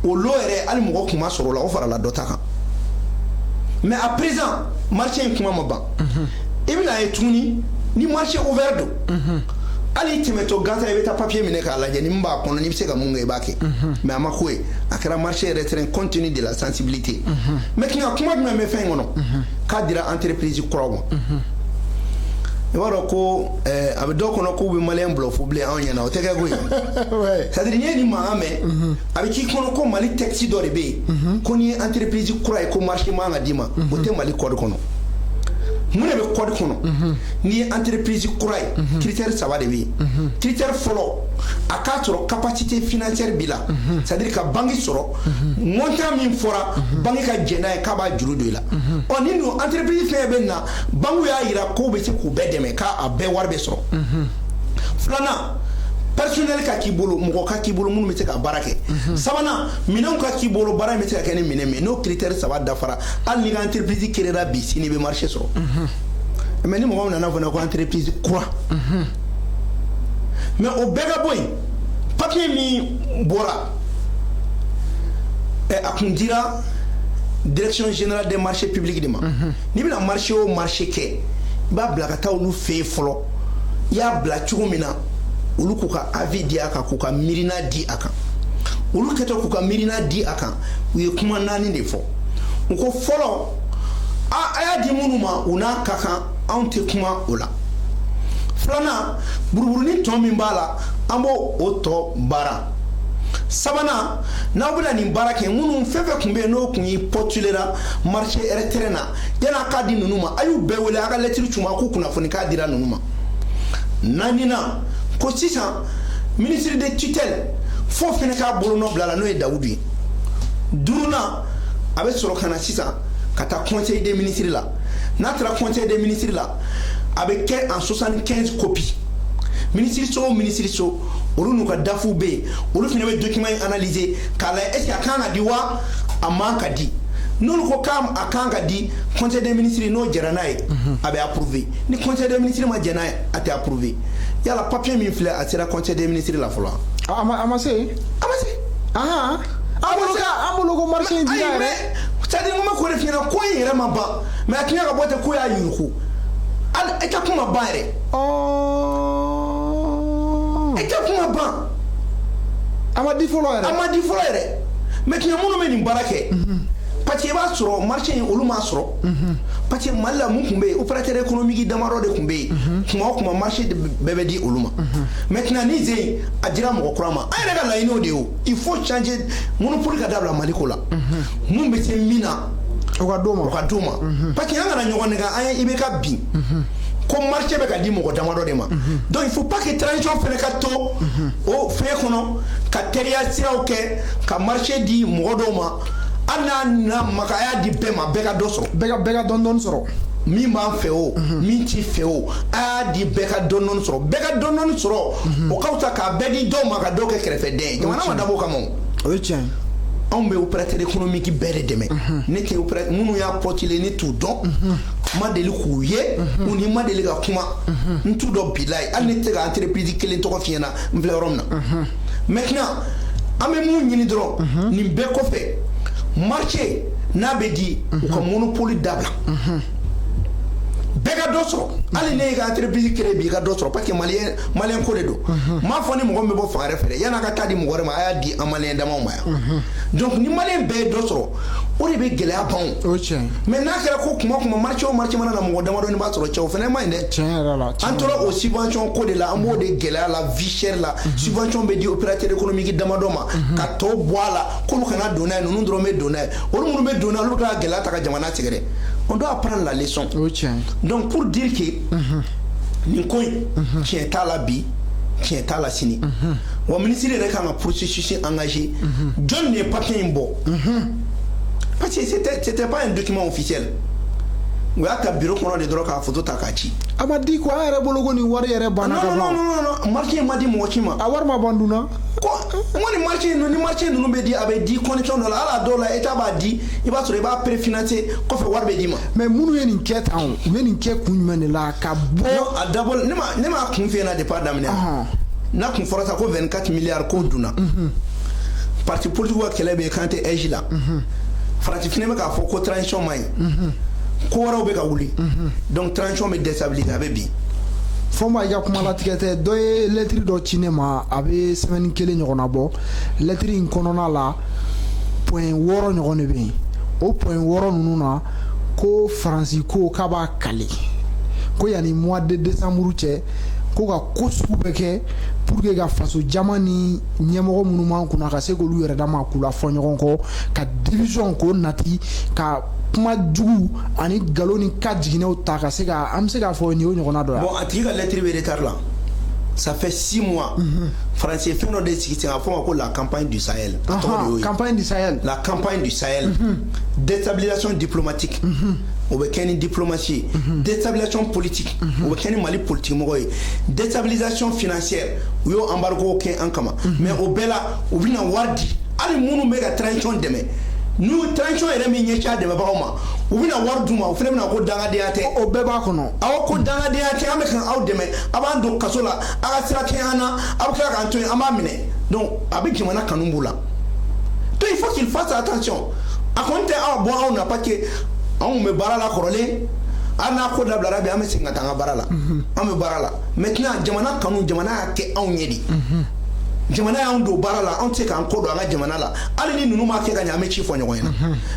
o lot yɛrɛ, hali mɔgɔ kun ma sɔrɔ o la, o farala dɔ ta kan. Mais à présent, marché in kuma ma ban. I bɛna ye tuguni, ni marché ouvert don, hali i tɛmɛtɔ gansan, i bɛ taa papier minɛ k'a lajɛ ni min b'a kɔnɔ, n'i bɛ se ka mun kɛ, i b'a kɛ. Mais a ma ko ye, a kɛra marché restreint compte tenu de la sensibilité. Maintenant, kuma jumɛn bɛ fɛn in kɔnɔ k'a dira entreprise kuraw ma? I b'a dɔn ko a bɛ dɔw kɔnɔ k'u bɛ maliyɛn bila fo bilen anw ɲɛna, o tɛ kɛ koyi. C'est à dire, n'i ye nin mankan mɛn, a bɛ k'i kɔnɔ ko Mali texte dɔ de bɛ yen ko n'i ye entreprise kura ye, ko marché man ka d'i ma. O tɛ Mali code kɔnɔ. Mun de bɛ code kɔnɔ? N'i ye entreprise kura ye, critère saba de bɛ yen. Critère fɔlɔ, a k'a sɔrɔ capacité financière b'i la, c'est à dire ka banque sɔrɔ, montant min fɔra, banque ka jɛn n'a ye k'a b'a juru don i la. Ɔ, ni dun entreprise fɛn bɛ na, banque y'a yira k'o bɛ se k'u bɛɛ dɛmɛ, k'a bɛɛ wari bɛ sɔrɔ. Filanan, personnel ka k'i bolo, mɔgɔ ka k'i bolo minnu bɛ se ka baara kɛ. Sabanan, minɛnw ka k'i bolo, baara in bɛ se ka kɛ ni minɛn min ye. N'o critère saba dafara, hali n'i ka entreprise créera bi, sini i bɛ marché sɔrɔ. Mais ni mɔgɔw nana fana ko entreprise kura, mais o bɛɛ ka bɔ yen, papier min bɔra ɛ, a kun dira Direction générale des marchés publics de ma. N'i bɛna marché o marché kɛ, i b'a bila ka taa olu fɛ yen fɔlɔ. I y'a bila cogo min na, olu k'u ka avis di a kan, k'u ka miirina di a kan. Olu kɛtɔ k'u ka miirina di a kan, u ye kuma naani de fɔ. U ko fɔlɔ, a y'a di minnu ma, u n'a ka kan, anw tɛ kuma o la. Filanan, buruburunin tɔ min b'a la, an b'o o tɔ baara. Sabanan, n'aw bɛna nin baara kɛ, minnu fɛn fɛn tun bɛ yen, n'o tun y'i postulera marché retrait na, yan'a k'a di ninnu ma, a y'u bɛɛ wele, a ka lettre c'u ma k'u kunnafoni k'a dira ninnu ma. Naaninan, ko sisan ministre de tutelle fo fɛnɛ k'a bolonɔ bila la, n'o ye Dawudu ye. Duurunan, a bɛ sɔrɔ ka na sisan ka taa Conseil des ministres la. N'a taara Conseil des ministres la, a bɛ kɛ en 75 copies. Ministre so o ministre so, olu n'u ka DAF bɛ yen, olu fana bɛ document in analyser k'a lajɛ, est ce que a kan ka di wa, a man ka di. N'olu ko k'a a kan ka di, Conseil des ministres n'o jɛra n'a ye, a bɛ approuver. Ni Conseil des ministres ma jɛn n'a ye, a tɛ approuver. Yala papier min filɛ, a sera Conseil des ministres la fɔlɔ? A ma se. A ma se. Ahan, an bolo ko marché in dira yɛrɛ. C'est à dire, n ko ma k'o de f'i ɲɛna, ko in yɛrɛ ma ban, mais a tiɲɛ ka bɔ ten ko y'a yuruku, hali étape ma ban yɛrɛ. Étape ma ban. A ma di fɔlɔ yɛrɛ. A ma di fɔlɔ yɛrɛ. Maintenant, minnu bɛ nin baara kɛ, parce que i b'a sɔrɔ marché in, olu m'a sɔrɔ, parce que Mali la, mun tun bɛ yen? Opérateur économique damadɔ de tun bɛ yen. Kuma o kuma, marché bɛɛ bɛ di olu ma. Maintenant, ni zen a dira mɔgɔ kura ma, an yɛrɛ ka laɲini o de ye. O il faut changer monopole ka dabila Mali ko la. Mun bɛ se min na, o ka d'o ma. O ka d'o ma, parce que an kana ɲɔgɔn nɛgɛ. An ye IBK bin ko marché bɛ ka di mɔgɔ damadɔ de ma. Donc il faut pas que transition fɛnɛ ka to o fɛn kɔnɔ ka teriya siraw kɛ ka marché di mɔgɔ dɔw ma. Hali n'a na maka, a y'a di bɛɛ ma, bɛɛ ka dɔ sɔrɔ. Bɛɛ ka dɔɔni dɔɔni sɔrɔ. Min b'an fɛ o, min t'i fɛ o, a y'a di bɛɛ ka dɔɔni dɔɔni sɔrɔ. Bɛɛ ka dɔɔni dɔɔni sɔrɔ, o ka fisa k'a bɛɛ di dɔw ma ka dɔw kɛ kɛrɛfɛden ye. Jamana ma dabɔ o kama o. O ye tiɲɛ ye. Anw bɛ opérateur économique bɛɛ de dɛmɛ. Ne tɛ opérateur minnu y'a postuler, ne t'u dɔn, ma deli k'u ye, u ni ma deli ka kuma, n t'u dɔn bilayi. Hali ne tɛ se ka entreprise kelen tɔgɔ f'i ɲɛna n filɛ yɔrɔ min na. Maintenant, an bɛ mun ɲini dɔrɔn nin bɛɛ kɔfɛ? Marché n'a bɛ di, u ka monopole dabila, bɛɛ ka dɔ sɔrɔ. Hali ne y'i ka entreprise créer bi, i ka dɔ sɔrɔ, parce que malien ko de don. N m'a fɔ ni mɔgɔ min bɛ bɔ fan wɛrɛ fɛ dɛ, yan'a ka taa di mɔgɔ wɛrɛ ma, a y'a di an malien damaw ma yan. Donc ni malien bɛɛ ye dɔ sɔrɔ, o de bɛ gɛlɛya ban o. O ye tiɲɛ ye. Mais n'a kɛra ko kuma kuma, marché o marché mana na, mɔgɔ damadɔni b'a sɔrɔ, cɛ, o fana man ɲi dɛ. Tiɲɛ yɛrɛ la. An tora o subvention ko de la, an b'o de gɛlɛya la, vie chère la. Subvention bɛ di opérateur économique damadɔ ma ka tɔw bɔ a la, k'olu kana don n'a ye, ninnu dɔrɔn bɛ don n'a ye. Olu minnu bɛ don n'a ye, olu bɛ ka gɛlɛya ta ka jamana sɛgɛrɛ. On doit apprendre la leçon. O ye tiɲɛ ye. Donc pour dire que nin ko in, tiɲɛ t'a la bi, tiɲɛ t'a la sini. Wa ministre yɛrɛ kan ka processus engagé. Jɔn de ye papier in bɔ? Parce que c'était pas un document officiel. U y'a ta bureau kɔnɔ de dɔrɔn k'a photo ta k'a ci. A ma di ko an yɛrɛ bolo ko nin wari yɛrɛ banna ka Non, ban. non, non, non, marché in ma di mɔgɔ si ma. A wari ma ban dun na. Ko n ko ni marché ninnu, ni marché ninnu bɛ di, a bɛ di condition dɔ la. Hali a dɔw la, État b'a di, i b'a sɔrɔ i b'a préfinancer, kɔfɛ wari bɛ d'i ma. Mais minnu ye nin kɛ tan o, u ye nin kɛ kun jumɛn de la ka bɔ? Non, a dabɔ ne ma kun f'i ɲɛna depuis a daminɛ na. N'a kun fɔra sa ko 24 milliards k'o dunna, parti politique ka kɛlɛ bɛ yen k'an tɛ AIGE la. Faransi fana bɛ k'a fɔ ko transition ma ɲi, ko wɛrɛw bɛ ka wuli, donc transition bɛ déstabiliser, a bɛ bin. Fɔnba, i ka kuma latigɛ tɛ. Dɔ ye lɛtiri dɔ ci ne ma, a bɛ semaine kelen ɲɔgɔnna bɔ. Lɛtiri in kɔnɔna la, point 6 ɲɔgɔn de bɛ yen. O point 6 ninnu na, ko Faransi ko k'a b'a kale ko yanni mois de décembre cɛ, ko ka ko sugu bɛɛ kɛ pour que ka faso jama ni ɲɛmɔgɔ minnu b'an kunna, ka se k'olu yɛrɛ dama k'u la fɔ ɲɔgɔn kɔ, ka division k'o nati ka Kuma jugu ani nkalon ni ka jiginɛw ta ka se ka, an bɛ se k'a fɔ nin y'o ɲɔgɔnna dɔ ye. Bon, a tigi ka lettre bɛ retard la, ça fait 6 mois. Faransi ye fɛn dɔ de sigi sen kan, a fɔ o ma ko la campagne du Sahel. A tɔgɔ de y'o ye. Campagne du Sahel. La campagne du Sahel. Déstabilisation diplomatique, o bɛ kɛ ni diplomatie ye. Déstabilisation politique, o bɛ kɛ ni Mali politique mɔgɔ ye. Déstabilisation financière, u y'o embargo kɛ an kama. Mais o bɛɛ la, u bɛna wari di hali minnu bɛ ka transition dɛmɛ, n'u transition yɛrɛ min ɲɛsin a dɛmɛbagaw ma, u bɛna wari d'u ma. U fana bɛna ko dangadenya tɛ. O bɛɛ b'a kɔnɔ. Awɔ, ko dangadenya tɛ, an bɛ ka aw dɛmɛ, a b'an don kaso la, a ka sira tɛ an na, a bɛ tila k'an to yen, an b'a minɛ. Donc a bɛ jamana kanu b'u la. Donc il faut qu'il fasse attention. A kɔni tɛ aw bɔ anw na, parce que anw bɛ baara la kɔrɔlen. Hali n'a ko dabilara bi, an bɛ segin ka taa an ka baara la. An bɛ baara la maintenant. Jamana kanu, jamana y'a kɛ anw ye de. Jamana y'anw don baara la, anw tɛ se k'an kɔ don an ka jamana la. Hali ni ninnu m'a kɛ ka ɲɛ, an bɛ ci fɔ ɲɔgɔn ɲɛna.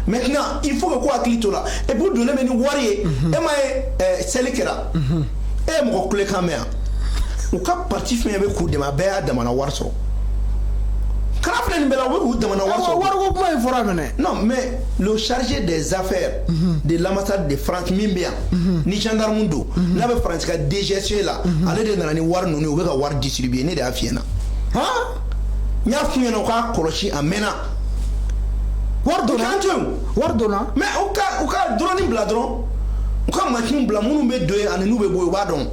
Maintenant, il faut que ko hakili to la. Et puis u donnen bɛ ni wari ye. E ma ye, seli kɛra, e ye mɔgɔ kulekan mɛn yan? U ka parti fɛn bɛ k'u dɛmɛ, a bɛɛ y'a damana wari sɔrɔ. Kana filɛ nin bɛɛ la, u bɛ k'u damana wari sɔrɔ. Wariko kuma in fɔra minɛ. Non, mais le chargé des affaires de l'ambassade de France min bɛ yan, ni gendarme don, n'a bɛ France ka DGSE la, ale de nana ni wari ninnu ye. U bɛ ka wari distribuer. Ne de y'a f'i ɲɛna. N y'a f'u ɲɛna, u k'a kɔlɔsi, a mɛnna. Wari donna. K'an to yen. Wari donna. Mais u ka drone bila dɔrɔn, u ka machine bila. Minnu bɛ don yen ani n'u bɛ bɔ yen, u b'a dɔn,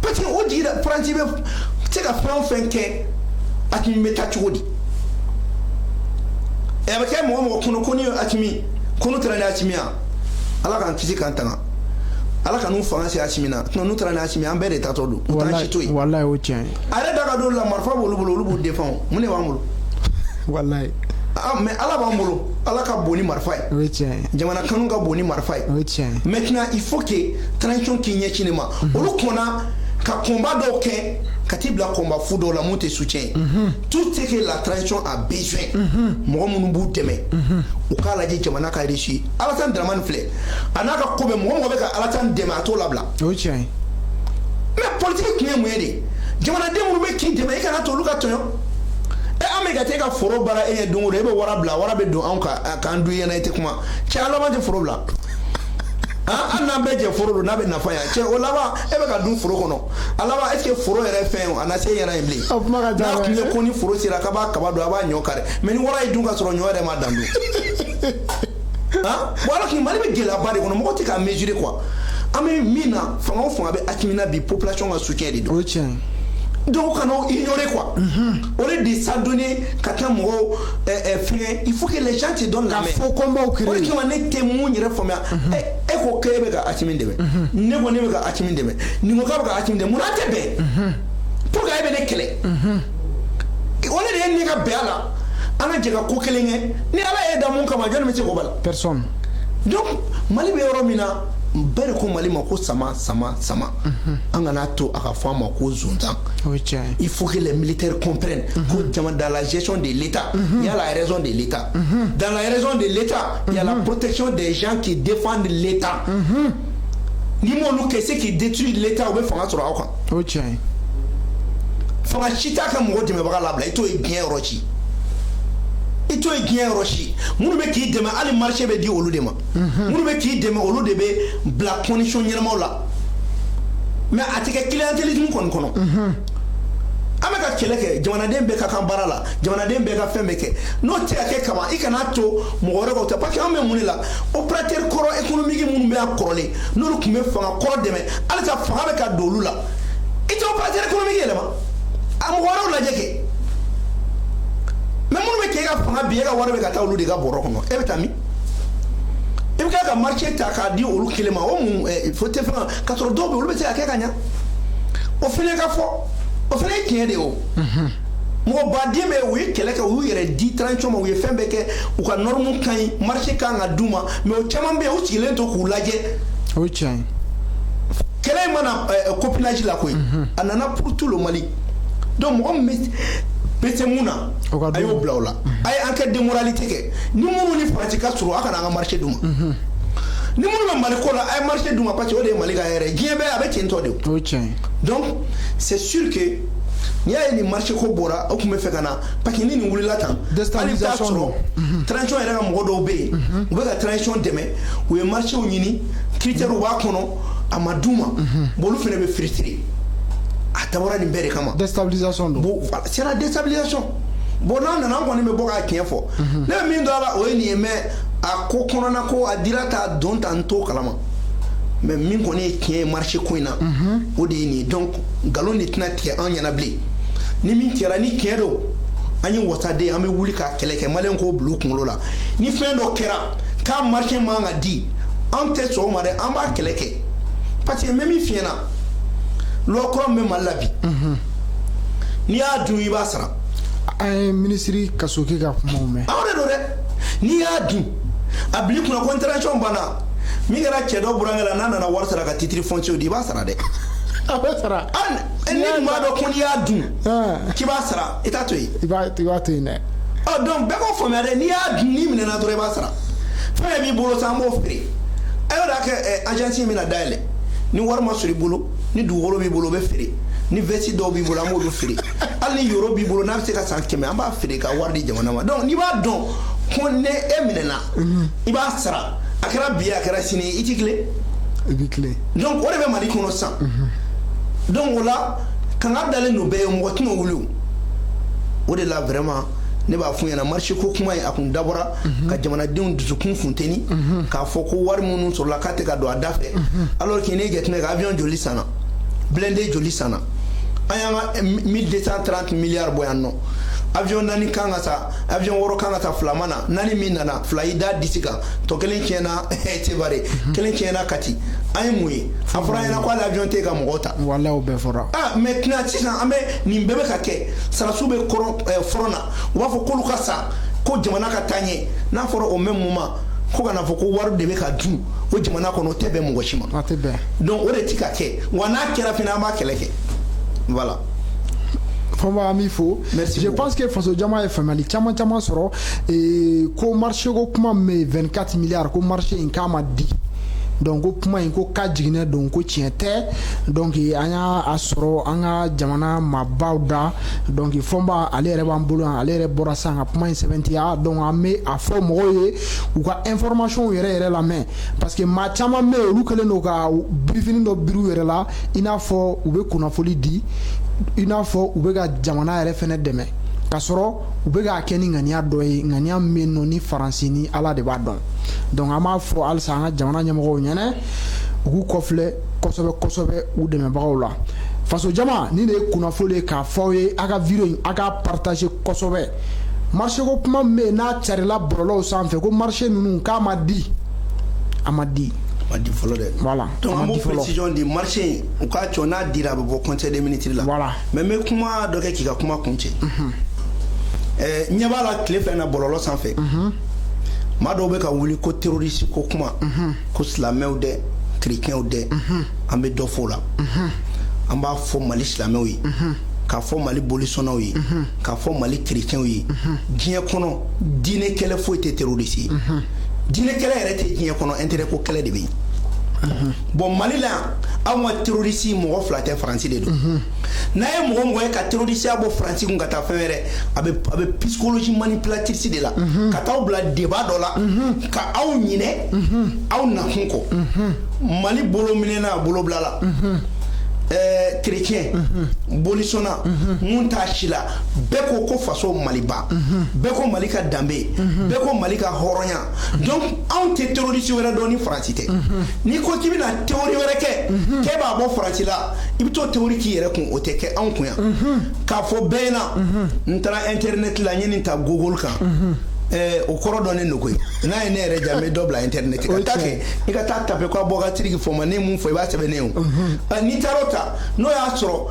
parce que o jigi la, France bɛ se ka fɛn o fɛn kɛ, Assimi bɛ taa cogo di? Ɛ, a bɛ kɛ mɔgɔ mɔgɔ kɔnɔ ko ni Assimi ko n'u taara ni Assimi ye, Ala k'an kisi k'an tanga, Ala ka n'u fanga se Assimi na. Sinon n'u taara ni Assimi, an bɛɛ de taatɔ don, u t'an si to yen. Walayi, o tiɲɛ ye. A yɛrɛ da ka don la, marifa b'olu bolo, olu b'u défend. Mun de b'an bolo? Walayi. Ah, mais Ala b'an bolo. Ala ka bon ni marifa ye. O ye tiɲɛ ye. Jamana kanu ka bon ni marifa ye. O ye tiɲɛ ye. Maintenant, il faut que transition k'i ɲɛsin ne ma. Olu kɔnna ka combat dɔw kɛ ka t'i bila combat fu dɔw la mun tɛ soutien ye. Tout ce que la transition a besoin, mɔgɔ minnu b'u dɛmɛ, u k'a lajɛ jamana ka réussir. Alassane Dramane filɛ, a n'a ka ko bɛɛ, mɔgɔ mɔgɔ bɛ ka Alassane dɛmɛ, a t'o labila. O ye tiɲɛ ye. Mais politique kun ye mun ye de? Jamanaden minnu bɛ k'i dɛmɛ, i kana to olu ka tɔɲɔ. E, an bɛ ka taa e ka foro baara e ye don o don, e bɛ wara bila, wara bɛ don anw kan k'an dun i ɲɛna, i tɛ kuma. Cɛ, a laban tɛ foro bila. Hali n'an bɛɛ jɛ foro don, n'a bɛ nafa yan, cɛ, o laban e bɛ ka dun foro kɔnɔ. A laban, est ce que foro yɛrɛ fɛn o a na se e ɲɛna yen bilen? O kuma ka ca. N'a tun ye ko ni foro sera k'a b'a kaba don, a b'a ɲɔ kari, mais ni wara ye dun ka sɔrɔ ɲɔ yɛrɛ ma dan dun. Ah bon, alors que Mali bɛ gɛlɛyaba de kɔnɔ, mɔgɔ tɛ k'a mesurer quoi. An bɛ min na, fanga o fanga bɛ Assimi na bi, population ka soutien de don. O ye tiɲɛ ye. Donc kana ignorer quoi. Au lieu de s'adonner ka taa mɔgɔw fɛngɛ, il faut que les gens te donnent la Ka main. faux combat O de créer. kama ne tɛ mun yɛrɛ faamuya, e ko k'e bɛ ka Assimi dɛmɛ, ne ko ne bɛ ka Assimi dɛmɛ, nin ko k'a bɛ ka Assimi dɛmɛ, mun na an tɛ bɛn? Pour que e bɛ ne kɛlɛ, o de ye ne ka bɛn a la, an ka jɛ ka ko kelen kɛ. Ni Ala ye da mun kama, jɔnni bɛ se k'o bali? Personne. Donc Mali bɛ yɔrɔ min na, bɛɛ de ko Mali ma ko sama sama sama, an kana to a ka fɔ an ma ko zonzan. O ye tiɲɛ ye. Il faut que les militaires comprennent que dans la gestion de l'État, il y a la raison de l'État. Dans la raison de l'État, il y a la protection des gens qui défendent l'État. Ni m'olu kɛ, ceux qui détruisent l'État, u bɛ fanga sɔrɔ aw kan. O ye tiɲɛ ye. Fanga si t'a ka mɔgɔ dɛmɛbaga labila. I t'o ye diɲɛ yɔrɔ si, i t'o ye diɲɛ yɔrɔ si. Minnu bɛ k'i dɛmɛ, hali marché bɛ di olu de ma. Minnu bɛ k'i dɛmɛ, olu de bɛ bila condition ɲɛnamaw la. Mais a tɛ kɛ clientélisme kɔni kɔnɔ. An bɛ ka kɛlɛ kɛ, jamanaden bɛɛ ka kan baara la, jamanaden bɛɛ ka fɛn bɛɛ kɛ. N'o tɛ ka kɛ kaban, i kana to mɔgɔ wɛrɛ k'o ta, parce que an bɛ mun de la? Opérateur kɔrɔ économique minnu bɛ yan kɔrɔlen, n'olu tun bɛ fanga kɔrɔ dɛmɛ, halisa fanga bɛ ka don olu la. I tɛ opérateur économique yɛlɛma, a mɔgɔ wɛrɛw lajɛ kɛ. Mais minnu bɛ k'e ka fanga bi, e ka wari bɛ ka taa olu de ka bɔrɔ kɔnɔ, e bɛ taa min? I bɛ tila ka marché ta k'a di olu kelen ma. O mun fo tɛ fɛn ka sɔrɔ dɔw bɛ yen, olu bɛ se ka kɛ ka ɲa. O fana ka fɔ, o fana ye tiɲɛ de ye. O mɔgɔ baden bɛ yen, u ye kɛlɛ kɛ, u y'u yɛrɛ di transition ma, u ye fɛn bɛɛ kɛ, u ka norme ka ɲi, marché kan ka d'u ma. Mais o caman bɛ yen, u sigilen to k'u lajɛ. O ye tiɲɛ ye. Kɛlɛ in mana copinage la koyi, a nana pour tout le Mali. Donc mɔgɔ min bɛ se mun na, O ka a y'o d'u ma. bila o la. A ye enquête de moralité kɛ. Ni minnu ni Faransi ka surun, a kana an ka marché d'u ma. Ni minnu bɛ Mali ko la, a ye marché d'u ma, parce que o de ye Mali ka hɛrɛ ye. Diɲɛ bɛɛ a bɛ ten tɔ de. O ye tiɲɛ ye. Donc c'est sûr que N'i y'a ye nin marché ko bɔra, o tun bɛ fɛ ka na parce que ni nin wulila tan, hali i bɛ taa sɔrɔ transition yɛrɛ ka mɔgɔ dɔw bɛ yen, u bɛ ka transition dɛmɛ, u ye marché ɲini, critères b'a kɔnɔ, a ma d'u ma. Bon, olu fana bɛ frustré. A dabɔra nin bɛɛ de kama. Déstabilisation don. Bon, c'est la déstabilisation. Bon, n'a nana, an kɔni bɛ bɔ k'a tiɲɛ fɔ. Ne bɛ min dɔn a la, o ye nin ye. Mais a ko kɔnɔna ko a dira ta don ta, n t'o kalama. Mais min kɔni ye tiɲɛ ye marché ko in na, o de ye nin ye. Donc nkalon de tɛna tigɛ an ɲɛna bilen. Ni min kɛra ni tiɲɛ don, an ye wasaden, an bɛ wuli k'a kɛlɛ kɛ. Maliyɛn k'o bila u kunkolo la, ni fɛn dɔ kɛra k'a marché man ka di, an tɛ sɔn o ma dɛ, an b'a kɛlɛ kɛ. Parce que n bɛ min f'i ɲɛna, loi kura min bɛ Mali la bi, n'i y'a dun, i b'a sara. An ye minisiri Kasoke ka kumaw mɛn. Aw de don dɛ. N'i y'a dun, a bil'i kunna ko transition banna, min kɛra cɛ dɔ burankɛ la, n'a nana wari sara ka titre foncier di, i b'a sara dɛ. A bɛ sara. Ni tun b'a dɔn ko n'i y'a dun k'i b'a sara, i t'a to yen. I b'a to yen dɛ. Ɔ, donc bɛɛ k'o faamuya dɛ. N'i y'a dun, n'i minɛna dɔrɔn, i b'a sara. Fɛn fɛn b'i bolo sa, an b'o feere. A y'o de kɛ agence in bɛna dayɛlɛ. Ni wari ma sɔrɔ i bolo, ni dugukolo b'i bolo, o bɛ feere. Ni veste dɔw b'i bolo, an b'olu feere. Hali ni yoro b'i bolo, n'a bɛ se ka san 100, an b'a feere ka wari di jamana ma. Donc n'i b'a dɔn ko ne e minɛna, i b'a sara, a kɛra bi ye, a kɛra sini ye, i t'i tilen. I b'i tilen. Donc o de bɛ Mali kɔnɔ sisan. Donc o la, kanga dalen don bɛɛ ye, mɔgɔ tɛna wuli. O de la, vraiment, ne b'a f'u ɲɛna, marché ko kuma in, a kun dabɔra ka jamanadenw dusukun funteni, k'a fɔ ko wari minnu sɔrɔla k'a tɛ ka don a da fɛ, alors que n'i ye jateminɛ kɛ, avion joli sanna, blindé joli sanna? An y'an ka 1230 milliards bɔ yan nɔ, avion naani kan ka sa, avion wɔɔrɔ kan ka sa, fila ma na, naani min nana, fila y'i da disi kan, tɔ kelen tiɲɛna Sevare, kelen tiɲɛna Kati. An ye mun ye? A fɔra an ɲɛna ko hali avion tɛ yen ka mɔgɔw ta. Walayi, o bɛɛ fɔra. Ah, maintenant sisan, an bɛ nin bɛɛ bɛ ka kɛ, sarasiw bɛ kɔrɔn front na, u b'a fɔ k'olu ka sa ko jamana ka taa ɲɛ. N'a fɔra au même moment ko kana fɔ ko wari de bɛ ka dun o jamana kɔnɔ, o tɛ bɛn mɔgɔ si ma. A tɛ bɛn. Donc o de ti ka kɛ wa, n'a kɛra fana, an b'a kɛlɛ kɛ, voilà. Fɔnba, an b'i fo. Merci Je beaucoup. pense que faso jama ye faamuyali caman caman sɔrɔ. Ko marché ko kuma min bɛ yen, 24 milliards, ko marché in k'a ma di. Donc ko kuma in ko ka jiginɛ don, ko tiɲɛ tɛ. Donc an y'a a sɔrɔ an ka jamana maabaw da. Donc Fɔnba, ale yɛrɛ b'an bolo yan, ale yɛrɛ bɔra sisan ka kuma in sɛbɛntiya. Donc an bɛ a fɔ mɔgɔw ye u ka information yɛrɛ yɛrɛ lamɛn, parce que maa caman bɛ yen, olu kɛlen don ka birifini dɔ biri u yɛrɛ la, i n'a fɔ u bɛ kunnafoli di, i n'a fɔ u bɛ ka jamana yɛrɛ fɛnɛ dɛmɛ, k'a sɔrɔ u bɛ k'a kɛ ni ŋaniya dɔ ye, ŋaniya min bɛ yen nɔ ni Faransi ni Ala de b'a dɔn. Donc an b'a fɔ halisa an ka jamana ɲɛmɔgɔw ɲɛnɛ, u k'u kɔfilɛ kosɛbɛ kosɛbɛ u dɛmɛbagaw la. Faso jama, ni de ye kunnafoli ye k'a fɔ aw ye. A ka vidéo in, a k'a partager kosɛbɛ. Marché ko kuma min bɛ yen, n'a carila bɔlɔlɔw sanfɛ ko marché ninnu k'a ma di, a ma di. Ma di fɔlɔ dɛ. Voilà. Donc a ma an b'o di fɔlɔ. précision di, marché in, u k'a cɔ, n'a dira, a bɛ bɔ conseil des ministres la. Voilà. Mais n bɛ kuma dɔ kɛ k'i ka kuma kun cɛ. Ɲɛ b'a la tile fila in na, bɔlɔlɔ sanfɛ, maa dɔw bɛ ka wuli ko terroriste ko kuma, ko silamɛw dɛ, chrétiens dɛ. An bɛ dɔ fɔ o la. An b'a fɔ Mali silamɛw ye, k'a fɔ Mali bolisɔnnaw ye, k'a fɔ Mali chrétiens ye, diɲɛ kɔnɔ diinɛ kɛlɛ foyi tɛ terroriste ye. Diinɛ kɛlɛ yɛrɛ tɛ diɲɛ kɔnɔ, intérêt ko kɛlɛ de bɛ yen. Bon, Mali la yan, anw ka terroriste mɔgɔ fila tɛ, Faransi de don. N'a ye mɔgɔ mɔgɔ ye ka terroriste bɔ Faransi kun ka taa fɛn wɛrɛ, a bɛ psychologie manipulatrice de la ka t'aw bila débat dɔ la ka aw ɲinɛ aw nakun kɔ. Mali bolo minɛna a bolo bila la, chrétien, bolisɔnna, mun t'a si la, bɛɛ ko ko faso Maliba, bɛɛ ko Mali ka danbe, bɛɛ ko Mali ka hɔrɔnya. Donc anw tɛ terroriste wɛrɛ dɔn ni Faransi tɛ. N'i ko k'i bɛna théorie wɛrɛ kɛ k'e b'a bɔ Faransi la, i bɛ t'o théorie k'i yɛrɛ kun, o tɛ kɛ anw kun yan. K'a fɔ bɛɛ ɲɛna, n taara internet la, n ye nin ta Google kan. O kɔrɔ dɔnnen don koyi. N'a ye ne yɛrɛ ja, n bɛ dɔ bila internet kan taa kɛ, i ka taa taper ko Abubakar Sidiki Fɔnba, ne ye mun fɔ, i b'a sɛbɛn ne ye. O n'i taara o ta, n'o y'a sɔrɔ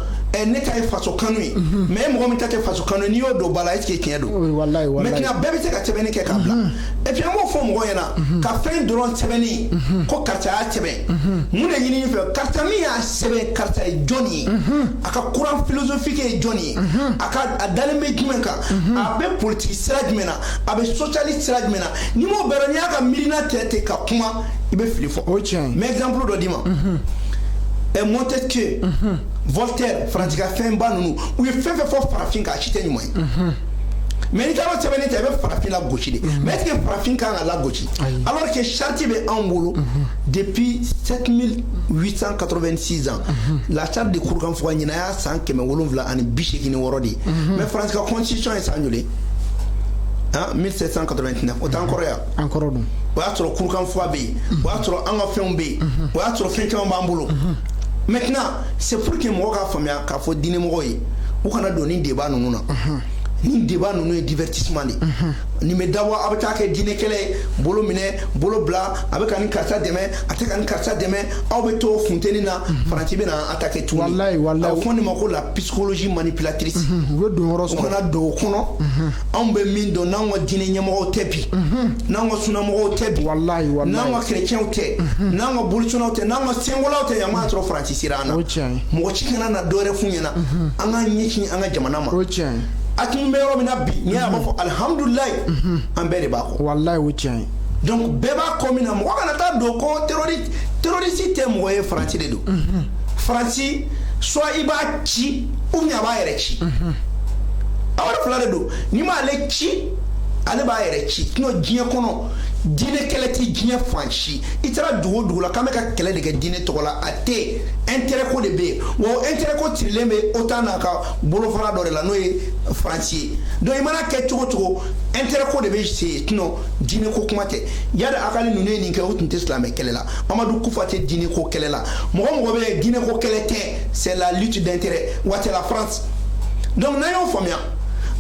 ne ta ye faso kanu ye, mais e mɔgɔ min ta tɛ faso kanu ye, n'i y'o don ba la, est ce que tiɲɛ don? Walayi, walayi. Maintenant bɛɛ bɛ se ka sɛbɛnni kɛ k'a bila. Et puis an b'o fɔ mɔgɔw ɲɛna, ka fɛn dɔrɔn sɛbɛnni ko karisa y'a sɛbɛn, mun de ɲini fɛ? Karisa min y'a sɛbɛn, karisa ye jɔnni ye? A ka courant philosophique ye jɔnni ye? A ka a dalen bɛ jumɛn kan? A bɛ politique sira jumɛn na? A bɛ socialiste sira jumɛn na? N'i m'o bɛɛ dɔn, n'i y'a ka miirina tɛ ten ka kuma, i bɛ fili fɔ. O ye tiɲɛ ye. N bɛ exemple dɔ d'i ma. Montesquieu, Voltaire, Faransi ka fɛnba ninnu, u ye fɛn fɛn fɔ farafin kan, a si tɛ ɲuman ye. Mais n'i taara sɛbɛnni ta, i bɛ farafin lagosi de. Mais est-ce que farafin kan ka lagosi, alors que charte bɛ anw bolo depuis 7886 ans? La charte de Kurukanfuga, ɲinan y'a san 786 de ye. Mais Faransi ka constitution ye san joli? Han, 1789. O t'an kɔrɔ yan? An kɔrɔ dun. O y'a sɔrɔ Kurukanfuga bɛ yen, o y'a sɔrɔ an ka fɛnw bɛ yen, o y'a sɔrɔ fɛn caman b'an bolo. Maintenant, c'est pour que mɔgɔ k'a faamuya k'a fɔ diinɛmɔgɔw ye, u kana don ni débat ninnu na. Ni débat ninnu ye divertissement de nin bɛ dabɔ, a bɛ taa kɛ diinɛ kɛlɛ ye, bolo minɛ, bolo bila, a bɛ ka nin karisa dɛmɛ, a tɛ ka nin karisa dɛmɛ, aw bɛ to funteni na, Faransi bɛ na attaquer tuguni. Walayi, walayi. A bɛ fɔ nin ma ko la psychologie manipulatrice. U bɛ don yɔrɔ U sɔrɔ. kana don o kɔnɔ. Anw bɛ min dɔn, n'anw ka diinɛ ɲɛmɔgɔw tɛ bi, n'anw ka sunamɔgɔw tɛ bi, Walayi, walayi. n'anw ka chrétienw tɛ, n'anw ka bolisɔnnaw tɛ, n'anw ka sengolaw tɛ, yan b'a sɔrɔ Faransi sera an na. O tiɲɛ ye. Mɔgɔ ci kana na dɔwɛrɛ f'u ɲɛna, an k'an ɲɛsin an ka jamana ma. O tiɲɛ ye. Asimi bɛ yɔrɔ min na bi, n'i y'a b'a fɔ alihamudulilayi, an bɛɛ de b'a kɔ. Walayi, o tiɲɛ ye. Donc bɛɛ b'a kɔ min na, mɔgɔ kana taa don ko terroriste. Terroriste tɛ mɔgɔ ye, Faransi de don. Faransi, soit i b'a ci ou bien a b'a yɛrɛ ci. A wari fila de don. N'i m'ale ci, ale b'a yɛrɛ ci. Sinon diɲɛ kɔnɔ, diinɛ kɛlɛ tɛ diɲɛ fan si. I taara dugu o dugu la k'an bɛ ka kɛlɛ de kɛ diinɛ tɔgɔ la, a tɛ intérêt ko de bɛ yen. Wa o intérêt ko sirilen bɛ OTAN n'a ka bolofara dɔ de la, n'o ye Faransi ye. Donc i mana kɛ cogo o cogo, intérêt ko de bɛ se yen. Sinon diinɛ ko kuma tɛ. Iyad Ag Ghali ninnu ye nin kɛ, o tun tɛ silamɛ kɛlɛ la. Amadu Kufa tɛ diinɛ ko kɛlɛ la. Mɔgɔ mɔgɔ bɛ yen, diinɛ ko kɛlɛ tɛ, c'est la lutte d'intérêt, wa c'est la France. Donc n'an y'o faamuya,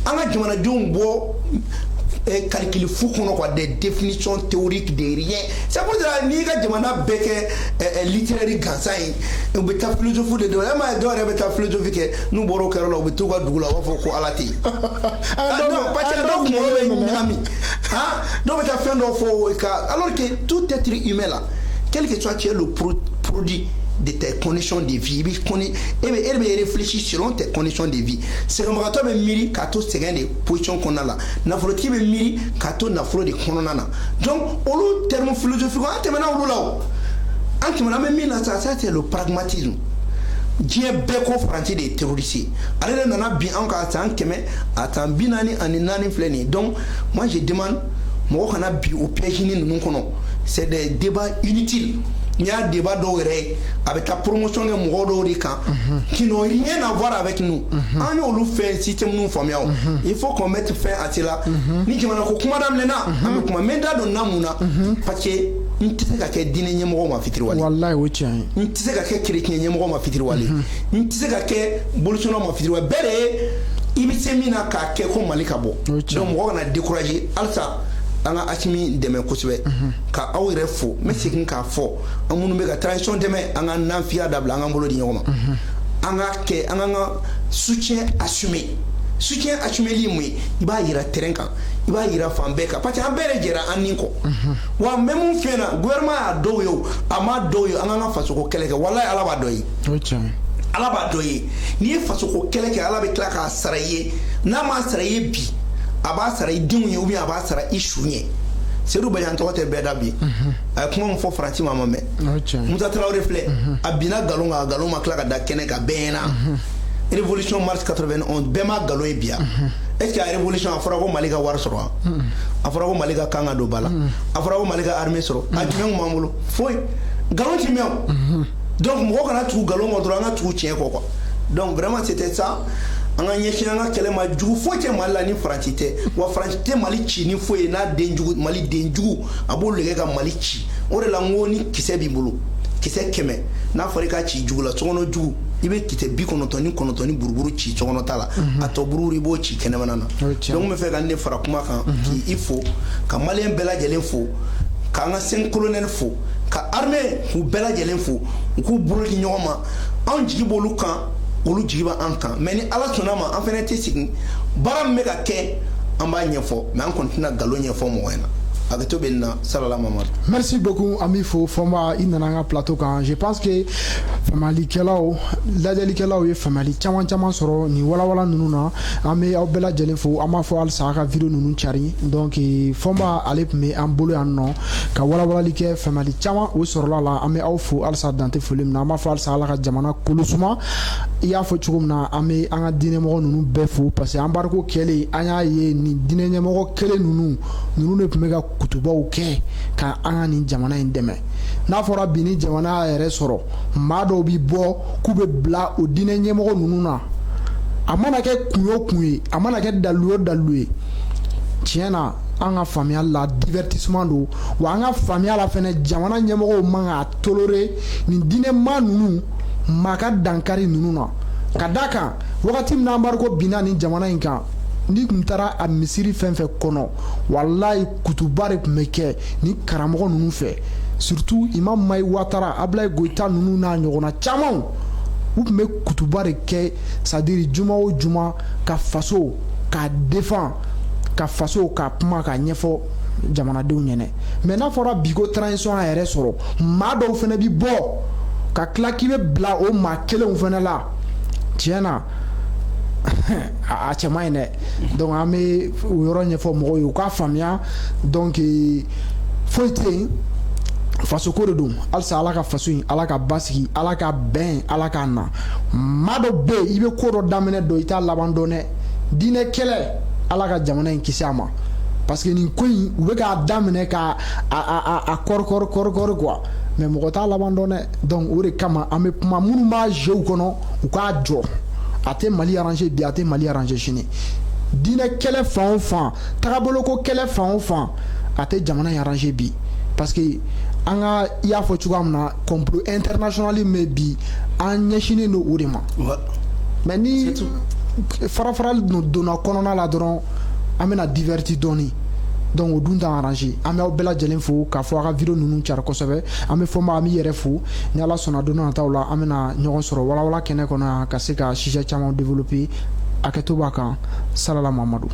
an ka jamanadenw bɔ calcul fu kɔnɔ quoi, des définitions théoriques de rien. C'est pour cela, n'i ka jamana bɛɛ kɛ littéraire gansan ye, u bɛ taa philosophie de dɔn. E m'a ye, dɔw yɛrɛ bɛ taa philosophie kɛ, n'u bɔra o kɛyɔrɔ la, u bɛ t'u ka dugu la, u b'a fɔ ko Ala tɛ yen. Ah non, parce que dɔw kunkolo bɛ ɲagami. Ah, dɔw bɛ taa fɛn dɔw fɔ ka, alors que tout être humain là, quel que soit, tu es le produit de tes conditions de vie. I bɛ kɔni e bɛ e de bɛ réfléchir selon tes conditions de vie. Sɛgɛnbagatɔ bɛ miiri k'a to sɛgɛn de position kɔnɔna la, nafolotigi bɛ miiri k'a to nafolo de kɔnɔna na. Donc olu terme philosophique, an tɛmɛna olu la. O an tɛmɛna, an bɛ min na sisan, ça c'est le pragmatisme. Diɲɛ bɛɛ ko Faransi de ye terroriste ye. Ale de nana bin anw kan san 144 filɛ nin ye. Donc moi je demande, mɔgɔ kana bi o piège ninnu kɔnɔ. C'est des débats inutiles. N'i y'a débat dɔw yɛrɛ ye, a bɛ taa promotion kɛ mɔgɔ dɔw de kan qui n'ont rien à voir avec nous. An y'olu fɛn système ninnu faamuya. O il faut qu'on mette fin à cela. Ni jamana ko kuma daminɛna, an bɛ kuma. N bɛ n da don na mun na? Parce que n tɛ se ka kɛ diinɛ ɲɛmɔgɔ ma fitiriwale. Walayi, o tiɲɛ ye. N tɛ se ka kɛ chrétien ɲɛmɔgɔ ma fitiriwale, n tɛ se ka kɛ bolisɔnnaw ma fitiriwale. Bɛɛ de ye i bɛ se min na k'a kɛ ko Mali ka bɔ. O tiɲɛ. Donc mɔgɔ kana décourager. Halisa an ka Asimi dɛmɛ kosɛbɛ, ka aw yɛrɛ fo. N bɛ segin k'a fɔ, an minnu bɛ ka transition dɛmɛ, an ka nanfiya dabila, an k'an bolo di ɲɔgɔn ma, an ka kɛ, an k'an ka soutien assumer. Soutien assumeli ye mun ye? I b'a yira terrain kan, i b'a yira fan bɛɛ kan, parce que an bɛɛ de jɛra an ni kɔ. Wa n bɛ mun f'i ɲɛna, gouvernement y'a dɔw ye, o a ma dɔw ye, an k'an ka fasoko kɛlɛ kɛ. Walayi, Ala b'a dɔ ye. O tiɲɛ ye. Ala b'a dɔ ye. N'i ye fasoko kɛlɛ kɛ, Ala bɛ tila k'a sara i ye. N'a m'a sara i ye bi, a b'a sara i denw ye, ou bien a b'a sara i su ɲɛ. Seydou Badian tɔgɔ tɛ bɛɛ da bi. A ye kuma min fɔ Faransi ma, a ma mɛn. O tiɲɛ ye. Musa Tarawele filɛ, a binna nkalon kan, a nkalon ma tila ka da kɛnɛ kan bɛɛ ɲɛna. Révolution mars 91, bɛɛ ma nkalon ye bi yan. Est ce que a révolution, a fɔra ko Mali ka wari sɔrɔ wa? A fɔra ko Mali ka kan ka don ba la? A fɔra ko Mali ka armée sɔrɔ? A jumɛn kun b'an bolo? Foyi. Nkalon ti mɛn o. Donc mɔgɔ kana tugu nkalon kɔ dɔrɔn, an ka tugu tiɲɛ kɔ quoi. Donc vraiment, c'était ça. An ka ɲɛsin an ka kɛlɛ ma. Jugu foyi tɛ Mali la ni Faransi tɛ. Wa Faransi tɛ Mali ci ni foyi ye n'a den jugu. Mali den jugu, a b'olu de kɛ ka Mali ci. O de la n ko ni kisɛ b'i bolo, kisɛ 100, n'a fɔra i ka ci jugu la, sokɔnɔ jugu, i bɛ kisɛ 99 ni buruburu ci sokɔnɔ ta la, a tɔ buruburu i b'o ci kɛnɛmana na. O ye tiɲɛ. Donc n bɛ fɛ ka ne fara kuma kan, k'i fo, ka maliyɛn bɛɛ lajɛlen fo, k'an ka cinq colonel fo, ka armée k'u bɛɛ lajɛlen fo, u k'u bolo di ɲɔgɔn ma. Anw jigi b'olu kan, olu jigi b'an kan. Mais ni Ala sɔnna ma, an fɛnɛ tɛ segin. Baara min bɛ ka kɛ, an b'a ɲɛfɔ, mais an kɔni tɛna nkalon ɲɛfɔ mɔgɔ ɲɛna. Hakɛto bɛ nin na. Salala Mamadu. Merci beaucoup, an b'i fo Fɔnba, i nana an ka plateau kan. Je pense que faamuyalikɛlaw, lajɛlikɛlaw ye faamuyali caman caman sɔrɔ nin walawala ninnu na. An bɛ aw bɛɛ lajɛlen fo. An b'a fɔ halisa, a ka vidéo ninnu cari. Donc Fɔnba, ale tun bɛ an bolo yan nɔ ka walawalali kɛ, faamuyali caman o sɔrɔla la. An bɛ aw fo halisa, dante foli min na. An b'a fɔ halisa, Ala ka jamana kolo suma. I y'a fɔ cogo min na, an bɛ an ka diinɛmɔgɔ ninnu bɛɛ fo, parce que embargo kɛlen, an y'a ye nin diinɛ ɲɛmɔgɔ kelen ninnu de tun bɛ ka kutubaw kɛ ka an ka nin jamana in dɛmɛ. N'a fɔra bi ni jamana yɛrɛ sɔrɔ, maa dɔw bi bɔ k'u bɛ bila o diinɛ ɲɛmɔgɔ ninnu na, a mana kɛ kun o kun ye, a mana kɛ dalu o dalu ye, tiɲɛ na, an ka faamuya la, divertissement don. Wa an ka faamuya la fɛnɛ, jamana ɲɛmɔgɔw man k'a tolérer nin diinɛ maa ninnu maa ka dankari ninnu na, ka da kan wagati min na embargo binna nin jamana in kan, n'i tun taara a misiri fɛn fɛn kɔnɔ, walayi, kutuba de tun bɛ kɛ ni karamɔgɔ ninnu fɛ, surtout Imam Mayi Watara, Ablaye Goyita ninnu n'a ɲɔgɔnna camanw. U tun bɛ kutuba de kɛ, c'est à dire juma o juma, ka faso k'a défend, ka faso ka kuma k'a ɲɛfɔ jamanadenw ɲɛnɛ. Mais n'a fɔra bi ko transition y'a yɛrɛ sɔrɔ, maa dɔw fana bi bɔ ka tila k'i bɛ bila o maa kelenw fana la, tiɲɛ na, a cɛ man ɲi dɛ. Donc an bɛ o yɔrɔ ɲɛfɔ mɔgɔw ye, u k'a faamuya. Donc foyi tɛ yen, faso ko de don. Halisa, Ala ka faso in, Ala ka basigi, Ala ka bɛn, Ala k'a na. Maa dɔ bɛ yen, i bɛ ko dɔ daminɛ dɔn, i t'a laban dɔn dɛ. Diinɛ kɛlɛ, Ala ka jamana in kisi a ma, parce que nin ko in, u bɛ k'a daminɛ ka a kɔri kɔri kɔri kɔri quoi, mais mɔgɔ t'a laban dɔn dɛ. Donc o de kama an bɛ kuma minnu b'a jeu kɔnɔ, u k'a jɔ. A tɛ Mali arranger bi, a tɛ Mali arranger sini. Diinɛ kɛlɛ fan o fan, tagaboloko kɛlɛ fan o fan, a tɛ jamana in arranger bi, parce que an ka, i y'a fɔ cogoya min na, complot international min bɛ bi, an ɲɛsinnen don o de ma. Mais ni fara farali donna kɔnɔna la dɔrɔn, an bɛna diverti dɔɔni. Donc o dun t'an arranger. An bɛ aw bɛɛ lajɛlen fo k'a fɔ a ka vidéo ninnu cari kosɛbɛ. An bɛ fɔ ma, an b'i yɛrɛ fo. Ni Ala sɔnna, don nataw la, an bɛna ɲɔgɔn sɔrɔ walawala kɛnɛ kɔnɔ yan ka se ka sujet caman développer. Hakɛto b'a kan. Salala Mamadu.